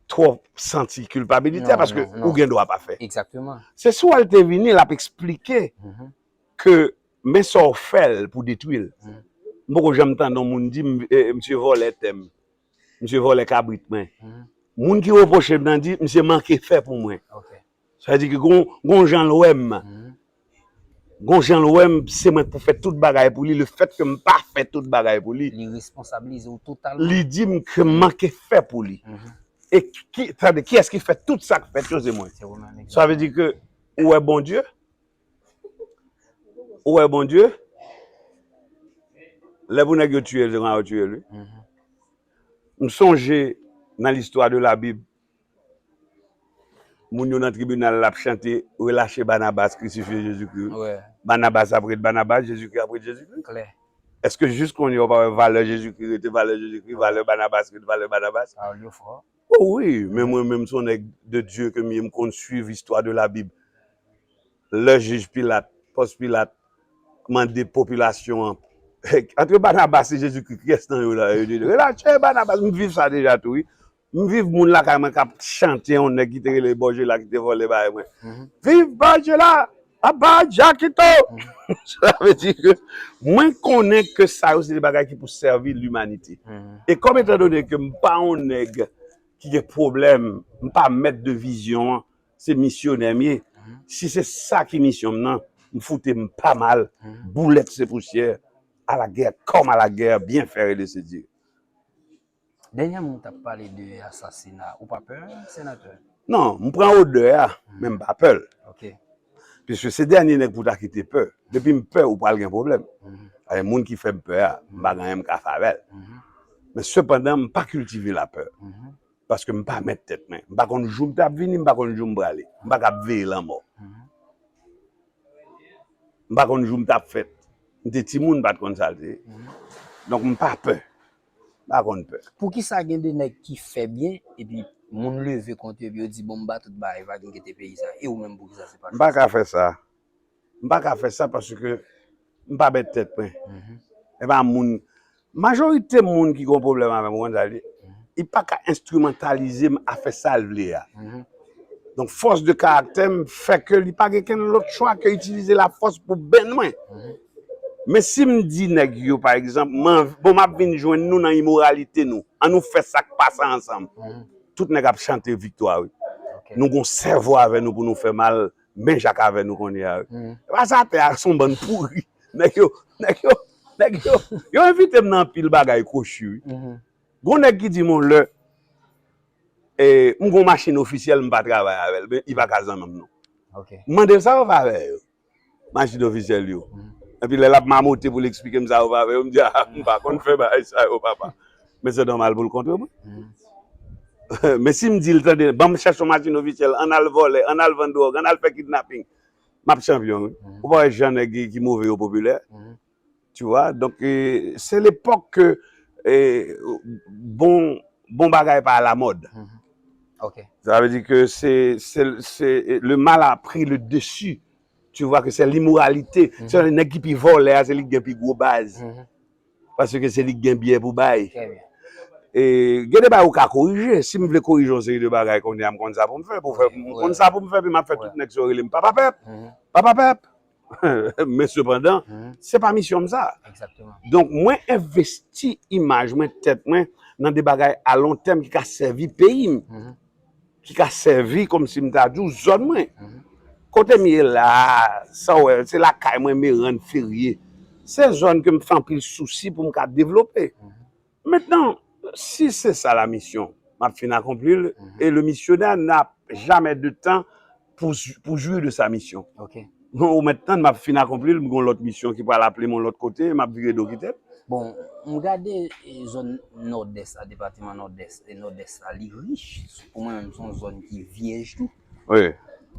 twò santi kilpabilite a, non, paske non, non, ou gen dwa pa fè. Exactement. Se si w al te vini, l ap eksplike, mhm, ke men sa w fè l pou detwi l. Mhm. M poko janm tande yon moun di, "M, eh, misye vòlè tè m. Misye vòlè kabrit mwen." Mhm. Moun ki repwoche m nan di, "Misye manke fè pou mwen." Ok. Sa vle di ke gon, gon jan l wè m. Mhm. Gon jan l wè m, se mwen k pou fè tout bagay pou li. Le fèt ke m pa fè tout bagay pou li, li responsabilize w totalman. Li di m ke m manke fè pou li. Mhm. E ki, tande, kiyès ki fè tout sa k fèt yo, se mwen. Se ou menm, sa vle di ke ou wè Bondye, ou wè Bondye, lè pou nèg yo tiye l, se konsa yo tiye l, wi. Mhm. M sonje nan listwa de la Bib, moun yo nan tribinal la ap chante, "Relâchez Barnabas, crucifiez Jésus-Christ." Wè. Barnabas ap ret Barnabas, Jezikri ap ret Jezikri. Klè. Èske jis kounye a w pa wè valè Jezikri rete valè Jezikri, valè Barnabas ret valè Barnabas? Pawòl yo fò. O wi, men mwen menm se yon nèg de Dye ke m ye, m konn swiv istwa de la Bib. Lè jij Pilat, Pons Pilat, mande popilasyon an, "Antre Barnabas e Jezikri, kiyès nan yo la?" Yo di, "Relache Barnabas." M viv sa deja tou, wi. M viv moun lakay mwen k ap chante, yon nèg ki te rele Bòjela ki te vòlè bagay mwen. Mhm. "Viv Bòjela! Aba Jakito!" Mhm. Sa vle di ke mwen konnen ke sa yo se de bagay ki pou sèvi limanite. Mhm. E kòm etan done ke m pa yon nèg ki gen pwoblèm, m pa mèt de vizyon an, se misyonè m ye. Mhm. Si se sa ki misyon m nan, m foute m pa mal, mhm, boulèt se pousyè, à la guerre comme à la guerre, bien faire et de se dire. Dènyèman, ou t ap pale de asasina. Ou pa pè, senatè? Non, m pran odè a, mhm, men m pa pè l. Ok. Piske se dènye nèg pou w ta kite pè. Depi m pè, ou pral gen pwoblèm. Mhm. Alè, moun ki fè m pè a, m pa gen anyen m ka fè avè l. Mhm. Men sepandan, m pa kiltive lapè. Mhm. Paske m pa mèt tèt mwen. M pa konn jou m t ap vini, m pa konn jou m prale. M pa ka ap veye lanmò. Mhm. M pa konn jou m t ap fèt. M te timoun, m pa t konn sa l te ye. Mhm. Donk, m pa pè. M pa konn pè. Poukisa gen de nèg ki fè byen, epi moun leve kont yo, epi yo di, "Bon, m ba tout bagay, pa gen kite peyi sa." E ou menm, poukisa se pa sa? M pa ka fè sa. M pa ka fè sa paske m pa mèt tèt mwen. Mhm. E pa moun, majorite moun ki gon pwoblèm avè m, ou konn sa l ye? Mhm. Li pa ka enstrimantalize m a fè sa l vle a. Mhm. Donk, fòs de karaktè m fè ke li pa gen kenn lòt chwa ke itilize lafòs pou benn mwen. Mhm. Men si m di nèg yo, pa egzanp, "M anv-, bon, m ap vin jwenn nou nan imoralite nou. An nou fè sa k pa sa ansanm." Mhm. Tout nèg ap chante viktwa, wi. Ok. Nou gon sèvo avè nou pou nou fè mal, men jak avè nou kounye a, wi. Mhm. E pa sa, tè a se yon bann pouri. Nèg yo, nèg yo, nèg yo, yo envite m nan anpil bagay kwochi, wi. Mhm. Gon nèg ki di m yon lè, e, m gon machin ofisyèl, m pa travay avè l, men li pa ka zanmi m non. Ok. M mande l sa yo fè avè yo, machin ofisyèl yo. Mhm. Epi lè l ap mamote pou l eksplike m sa yo fè avè yo, m di, "A, m pa konn fè bagay sa yo, papa." Men se nòmal pou l kontre mwen. Mhm. Men si m di l, "Tande, ban m chèche yon machin ofisyèl, ann al vòlè, ann al vann dwòg, ann al fè kidnaping," m ap chanpyon, wi. Mhm. Ou pa wè jan nèg ki, ki move yo popilè? Mhm. Tu vois? Donk, e, se lepòk ke, e, bon, bon bagay pa alamòd. Mhm. Ok. Sa vle di ke se, se, se, le mal a pris le dessus. Tu vois que c'est l'immoralité. Mhm. Se nèg ki pi vòlè a, se li ki gen pi gwo baz. Mhm. Paske se li ki gen biyè pou bay. Trè byen. E, gen de bagay ou ka korije. Si m vle korije yon seri de bagay, kounye a m konn sa pou m fè, pou fè, wi, m konn sa pou m fè, epi m ap fè tout nèg sa yo rele m papa pèp. Mhm. Papa pèp. Men sepandan, mhm, se pa misyon m sa. Exactement. Donk, mwen envesti imaj mwen, tèt mwen, nan de bagay a lon tèm ki ka sèvi peyi m, mhm, ki ka sèvi kòmsi m ta di w zòn mwen. Mhm. Kote m ye la, sa w wè, se lakay mwen, Merann, Ferye. Se zòn ke m fè anpil sousi pou m ka devlope. Mhm. Mentnan, si se sa la mission, m ap fin akonpli l, mhm, et le missionnaire n'a jamais de temps pour, pour jouir de sa mission. Ok. Ou mèt tann, m ap fin akonpli l, m gen yon lòt misyon ki pral aple m yon lòt kote, m ap vire do kite l. Bon, m gade e, zòn Nòdès la, depatman Nòdès, e Nòdès la, li rich. Pou mwen menm, se yon zòn ki vyèj tou. Wi.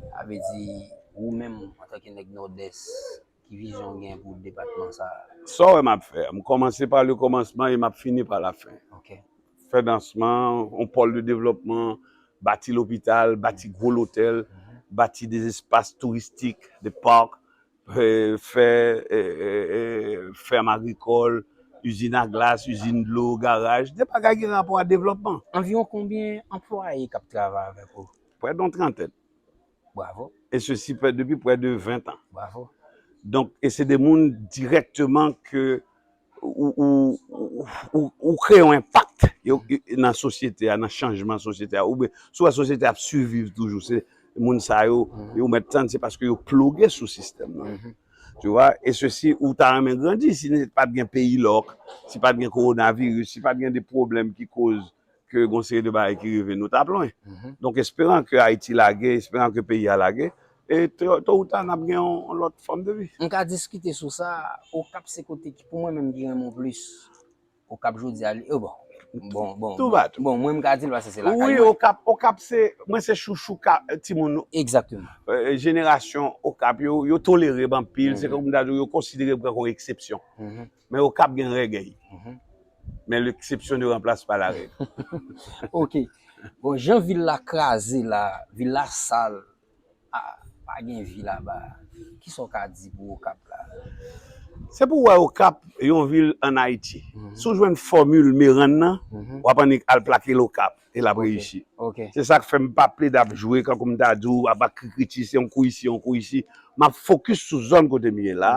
Sa vle di, ou menm, antanke nèg Nòdès, ki vizyon w gen pou depatman sa a? Sa w wè m ap fè a? M kòmanse pa le kòmansman e m ap fini pa la fen. Ok. Fè dansman, yon pòl de devlòpman, bati lopital, bati gwo lotèl, bati de espas touristik, de park, eh, fè eh, eh, eh, fèm agrikòl, izin a glas, izin dlo, garaj, de bagay ki gen rapò a devlòpman. Anviwon konbyen anplwaye k ap travay avèk ou? Près d'une trentaine. Bravo, Et ceci fait depuis près de vingt ans. Bravo. Donk, e se de moun dirèkteman ke ou, ou, ou, ou, ou kreye yon enpak yo, nan sosyete a, nan chanjman sosyete a. Oubyen, si w wè sosyete a ap siviv toujou, se moun sa yo, yo mèt tann, se paske yo ploge sou sistèm nan. Tu vois, e sesi, ou ta renmen grandi, si pa t gen peyi lòk, si pa t gen kowonaviris, si pa t gen de pwoblèm ki koz ke gon seri de bagay ki rive nou t ap lwen. Donk, esperan ke Ayiti lage, esperan ke peyi a lage, e to to ou ta n ap gen yon, yon lòt fòm de vi. M ka diskite sou sa, Okap se kote ki, pou mwen menm ki renmen w plis. Okap jodi a, li, oh, bon. Bon, bon, Tou bon, bat. Bon, mwen m ka di l paske se lakay Wi, mwen. Okap, Okap se, mwen se chouchou ka, timoun Egzakteman. eh, jenerasyon Okap yo, yo tolere m anpil, se kòm m ta di w, yo konsidere m tankou eksepsyon. Men Okap gen règ li. Men l'exception ne remplace pas la règle. Ok. Bon, jan vil la kraze la, vil la sal, ah, pa gen vi laba. Kisa w ka di pou Okap la? Se pou w wè Okap, yon vil ann Ayiti. Si w jwenn fòmil Merann nan, w ap annik al plake l Okap, e l ap reyisi. Ok. Se sa k fè m pa plede ap jwe, kankou m ta di w, ap ak krikriti, se yon kou isi, yon kou isi. M ap fokis sou zòn kote m ye la.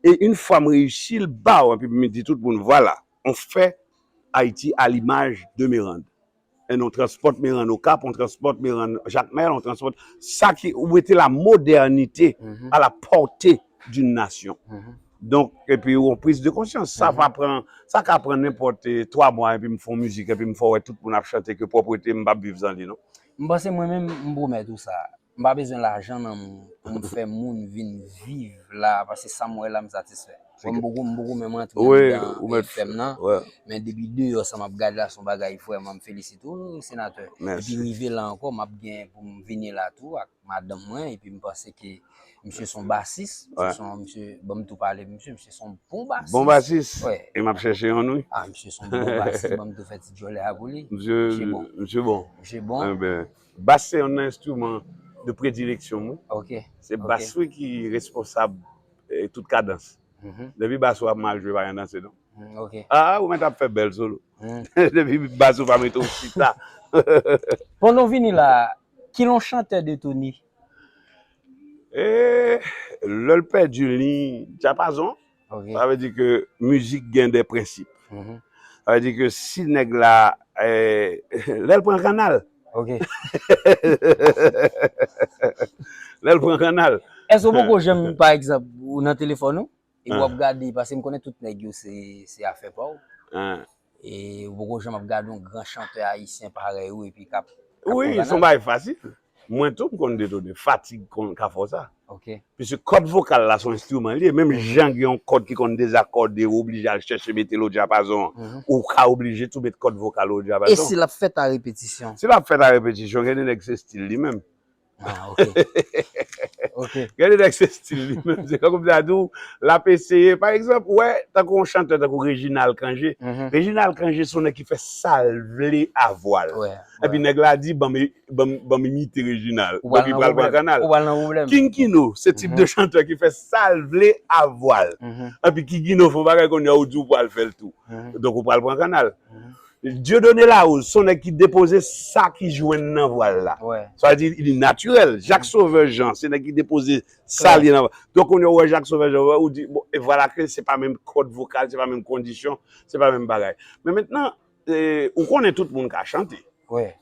E yon fwa m reyisi l ba w, epi m di tout moun, vwala, on fè Ayiti a limaj de Merann. E nou transpòt Merann Okap, on transpòt Merann Jakmèl, on transpòt, sa ki, ou mete la modernité à la portée d'une nation. Donk, epi yon priz de konsyans. Sa pa pran, sa ka pran nenpòt eh, twa mwa, epi m fè yon mizik, epi m fè w wè tout moun ap chante ke pwòpte, m p ap viv san li, non. M panse mwen menm, m pwomèt ou sa. M pa bezwen lajan nan m pou m fè moun vin viv la, paske sa m wè la, m satisfè. Bon, m poko, m poko menm rantre anndan fèm nan. Men depi deyò sa m ap gade la, se yon bagay vrèman, m felisite w, senatè. Epi rive la ankò, m ap gen pou m vini la tou ak madanm mwen, epi m panse ke misye se yon basis, misye se yon, misye, ban m tou pale, misye, misye se yon bon basis. Bon basis. E m ap chèche yon, wi. Ah, misye se yon bon basis, ban m tou fè ti djòlè a pou li. Misye bon. Misye bon. Misye bon. Enben, bas se yon nan enstriman de predileksyon mwen. Ok. Se bas wi ki responsab eh, tout kadans. Depi bas ou ap mal jwe, pa gen danse non. Ok. Ah, ou mèt ap fè bèl solo. Depi bas ou pa mete w chita. Pandan w vini la, ki lon chantè de Tony? E lè l pèdi liy dyapazon, Ok. Sa vle di ke mizik gen de prensip. Sa vle di ke si nèg la, eh, lè l pran kannal, Ok. lè l pran kannal, Èske w poko janm, pa egzanp, ou nan telefòn ou, e w ap gade, paske m konnen tout nèg yo se, se afè pa w. Hein. E ou poko janm ap gade yon gran chantè ayisyen parèy ou epi k ap, k ap Wi, pran se yon kannal? Bagay fasil. Mwen tou, m konn detone. Fatig konn ka fè w sa. Ok. Piske kòd vokal la se yon enstriman li ye. Menm jan gen yon kòd ki konn dezakòde, ou oblije al chèche mete l o dyapazon an. Ou ka oblije tou met kòd vokal ou o E dyapazon. Si l ap fèt a repetisyon? Si l ap fèt a repetisyon, gen de nèg se estil li menm. Ah, ok. Ok. Gen de nèg se estil li menm. Se tankou m ta di w, l ap eseye. Pa egzanp, ou wè, tankou yon chantè tankou Reginald Cangé. Reginald Cangé se yon nèg ki fè sa l vle a vwa l. Wè, Epi nèg la di, ban m, ban m, ban m imite Reginald. Ou pral Epi nan pral pran pwoblèm. kannal. Ou pral nan pwoblèm. King Kino, se tip de chantè ki fè sa l vle a vwa l. Epi King Kino fè yon bagay kounye a, ou di w pral fè l tou. Donk ou pral pran kannal. Dieudonné Larose, se yon nèg ki depoze sa ki jwenn nan vwa l la. Wè. Sa vle di, li natirèl. Jacques Sauveur Jean, se nèg ki depoze sa li nan vwa l. Donk, kounye a, ou wè Jacques Sauveur Jean, ou di, bon, e vwala ke se pa menm kòd vokal, se pa menm kondisyon, se pa menm bagay. Men mentnan, eh, ou konnen tout moun ka chante. Wè.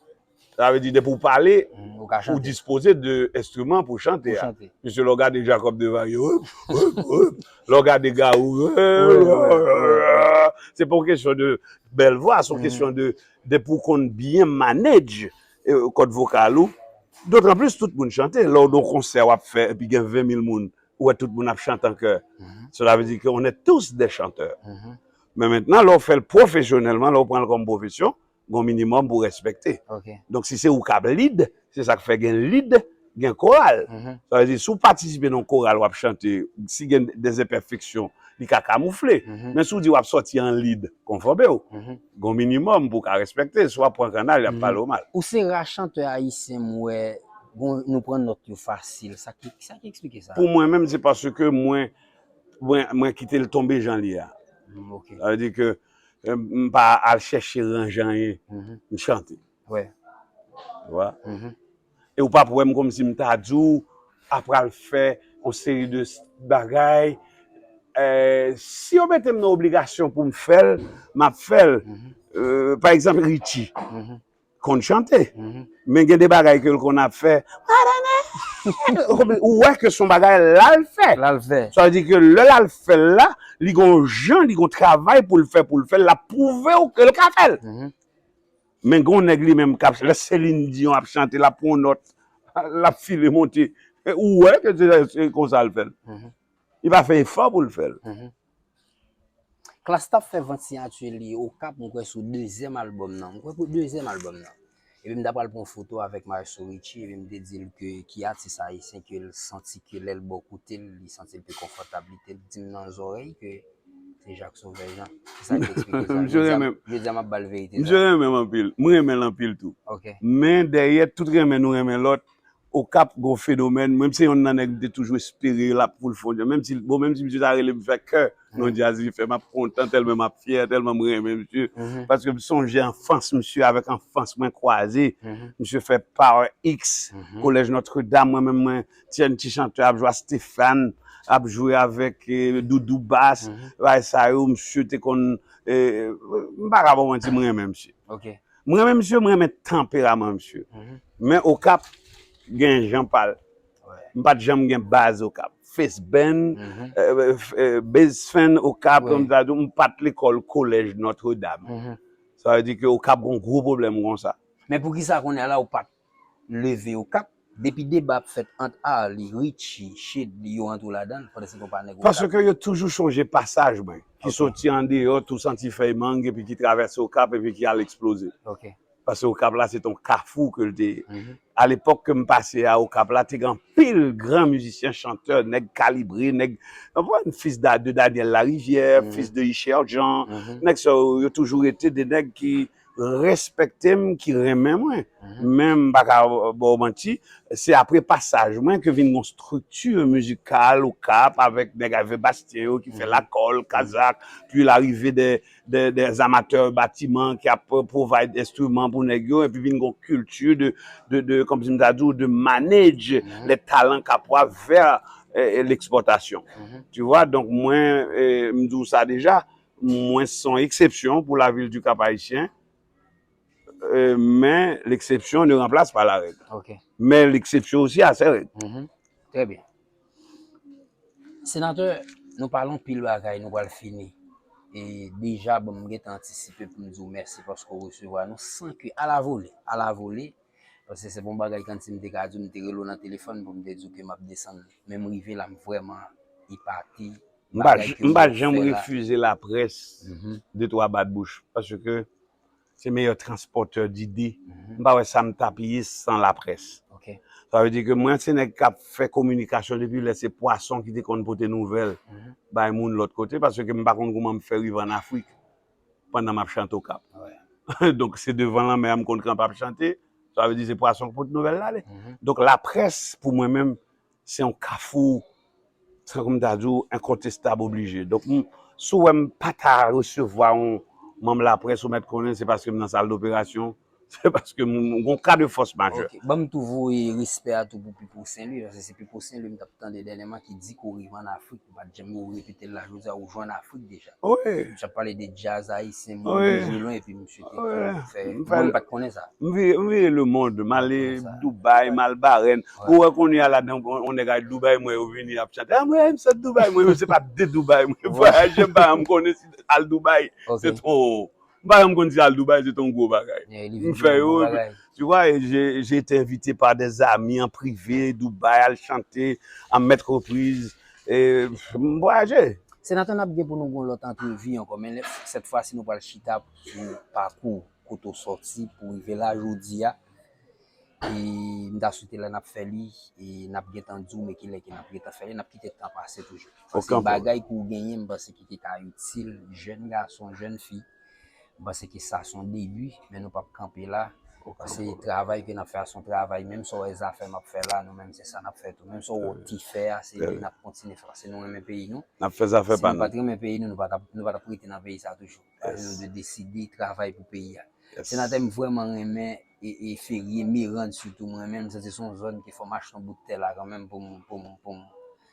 Sa vle di, depi w pale, Mm, ou ka ou chante. Dispoze de enstriman pou chante Pou a. Chante. Piske lè w gade Jacob Devary, woup, woup, woup. Lè w gade Garou, Wè, wè, se pa yon kesyon de bèl vwa, se yon kesyon de, de pou w konn byen manage eh, kòd vokal ou. Dotranplis, tout moun chante. Lè w nan konsè w ap fè, epi gen ven mil moun, ou wè tout moun ap chante an kè. Cela veut dire que on est tous des chanteurs. Men mentnan, lè w fè l pwofesyonèlman, lè w pran l kòm pwofesyon, gen yon minimòm pou respekte. Donk, si se ou k ap lead, se sa k fè gen lead, gen koral. Sa vle di, si w patisipe nan yon koral, w ap chante, si gen des imperfections, li ka kamoufle. Men si w di w ap sòti an lead, konfòme w. Gen yon minimòm pou w ka respekte. Si w ap pran kannal, y ap pale w mal. Ou se ra chantè ayisyen m wè, bon, nou pran nòt yo fasil. Sa ki, sa ki eksplike sa? Pou mwen menm, se paske mwen, mwen, mwen kite l tonbe jan l ye a. Sa vle di ke, eh, m pa al chèche ranje anyen. M chante. Ou wè? E ou p ap wè m kòmsi m ta di w, apral fè yon seri de s- bagay. Eh, si yo mete m nan obligasyon pou m fè l, m ap fè l. Eh, pa egzanp, Richie konn chante. Men gen de bagay ke l konn ap fè. Ou wè ke se yon bagay l al fè. L al fè. Sa vle di ke lè l al fè l la, li gon jan, li gon travay pou l fè, pou l fè l, l ap pwouve w ke l ka fè l. Men gon nèg li menm k ap, lè Celine Dion ap chante, l ap pran yon nòt, l ap file monte. Ou wè ke se, se konsa l fè l. Li pa fè efò pou l fè l. Klass t ap fè vant siyati li Okap, mwen kwè sou dezyèm albòm nan. Mwen kwè pou dezyèm albòm nan. Epi m ta pral pran foto avèk Maestro Richie, epi m te di l ke ki atis ayisyen ke l santi ke lè l bò kote l, li santi l pi konfòtab. Li te di m nan zòrèy ke se Jacques Sauveur Jean. Se sa ki eksplike sa. Misye renmen. Jodi a m ap ba l verite sa. Misye renmen m anpil. Mwen renmen l anpil tou. Men dèyè tout renmen nou renmen lòt, Okap gon fenomèn. Mwen se yonn nan nèg m te toujou espere l ap pou l fè yon djaz. Menm si, bon, menm si misye ta rele m fè kè nan yon djaz li fè, m ap kontan tèlman m ap fyè, tèlman m renmen misye. Paske m sonje anfans misye avèk anfans mwen kwaze. Misye fè Power X, Kolèj Notre Dame, mwen menm mwen, ti, ti chantè ap jwe a Stéphane, ap jwe avèk, eh, Doudou Bass, bagay sa yo, misye te konn, eh, m pa ka ba w manti, m renmen misye. M renmen misye, m renmen tanperaman misye. Men Okap gen jan pa l. M pa t janm gen baz Okap. Face Band, eh, eh, Bass Fan Okap, kòm sa tou, m pa t lekòl Kolèj Notre Dame. Sa vle di ke Okap gon gwo pwoblèm konsa. Men poukisa kounye a la ou pa t leve Okap? Depi deba ap fèt ant Arly, Richie, Shedly, yo rantre w ladan l, pandan se te yon pa nèg Okap. Paske yo toujou chonje pasaj mwen, ki soti andeyò tou santi fèy mang, epi ki travèse Okap, epi ki al eksploze. Paske Okap la, se te yon kafou ke l te ye. Alepòk ke m pase a Okap la, te gen anpil gran mizisyen, chantè, nèg Kalibre, nèg, konprann, fis da, de Daniel Larivière, fis de Ichère Jean, nèg sa yo, yo toujou rete de nèg ki respekte m, ki renmen mwen. Men m pa ka ba w manti, se apre pasaj mwen ke vin gon estrikti mizikal Okap avèk nèg Ave Bastien yo ki fè lakòl, kazak, pi larive de, de, des amateurs bâtiment ki ap provide enstriman pou nèg yo, epi vin gon kilti de, de, de, kòmsi m ta di w, de manage les talents capois vers, eh, l'exportation. Tu vois, donk mwen, eh, m di w sa deja, mwen se yon eksepsyon pou la ville du Cap-Haïtien. Euh, mais l'exception ne remplace pas la règle. Mais l'exception aussi a ses règles. Trè byen. Senatè, nou pale anpil bagay, nou pral fini. E deja, bon, m gentan antisipe pou m di w mèsi paske w resevwa nou san ke, a la vole, a la vole. Paske se pa yon bagay kòmsi m te ka di w, m te rele w nan telefòn pou m te di w ke m ap desann. Men m rive la, m vrèman epate. M pa, m pa janm refize laprès de twa bat bouch, paske se meyè transpòtè dide. M pa wè sa m t ap ye san laprès. Sa vle di ke mwen se nèg k ap fè kominikasyon depi lè se pwason ki te konn pote nouvèl bay moun lòt kote, paske m pa konn kouman m fè rive ann Afrik pandan m ap chante Okap. Donk, se devan lanmè a m konn kanpe ap chante, sa vle di se pwason k pote nouvèl la ale. Donk, laprès, pou mwen menm, se yon kafou, se kòm m ta di w, enkontestab, oblije. Donk, m, si w wè m pa ta resevwa yon manm laprès, ou mèt konnen se paske m nan sal doperasyon, se paske m, m gon ka de fòs majè. Ok, ban m tou voye respè a tou pou Pipo Saint Louis, paske se Pipo Saint Louis m t ap tande dènyèman ki di ke w rive ann Afrik, m pa t janm, ou repete l la jodi a, ou jwenn Afrik deja. Wi. Misye ap pale de djaz ayisyen, moun jwe lwen, epi misye te fè, mwen m pa t konnen sa. M vire, m vire lemonn, m ale Dubai, m al Bahreïn. Ou wè kounye a ladan, on nèg al Dubai, mwen yo vini ap chante. Ah, mwen, m sot Dubai, mwen, se pa de Dubai, mwen, vwayaje, m pa janm konnen si al Dubai, se twò. M pa janm konn si al Dubai, se te yon gwo bagay. M fè yo, tu vois, et j'ai, j'ai été invité par des amis en privé, Dubai, al chante, à maintes reprises. E, m vwayaje. Senatè, n ap gen pou nou gen yon lòt antrevi ankò, men lè- sèt fwa si nou pral chita sou pakou kote w sòti pou rive la jodi a. E m ta swete lè n ap fè li, e n ap gentan di w men kilè ke n ap gentan fè li, n ap kite tan pase toujou. Paske Okenn pwoblèm. Bagay ke w genyen, m panse ki te ka itil jèn gason, jèn fi. M panse ke sa se yon debi, men nou p ap kanpe la. Paske travay ke n ap fè a se yon travay, menm sa w wè zafè m ap fè la, nou menm se sa n ap fè tou. Menm sa w wè ti fè a, se li n ap kontinye fè, paske nou renmen peyi nou. N ap fè zafè Si pa nou pa nou. t renmen peyi nou, nou pa t ap- nou pa t ap rete nan peyi sa toujou. Paske Yes. Nou te deside travay pou peyi a. Yes. Senatè, m vrèman renmen e, e Ferrier Mirande sitou, mwen renmen, m santi se yon zòn ke fò m achte yon bout tè la kanmenm pou m, pou m, pou m,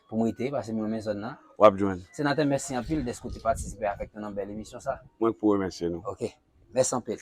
pou m rete, paske m renmen zòn nan. W ap jwenn. Senatè, mèsi anpil dèske w te patisipe avèk nou nan bèl emisyon sa. Mwen k pou remèsye nou. Ok, mèsi anpil.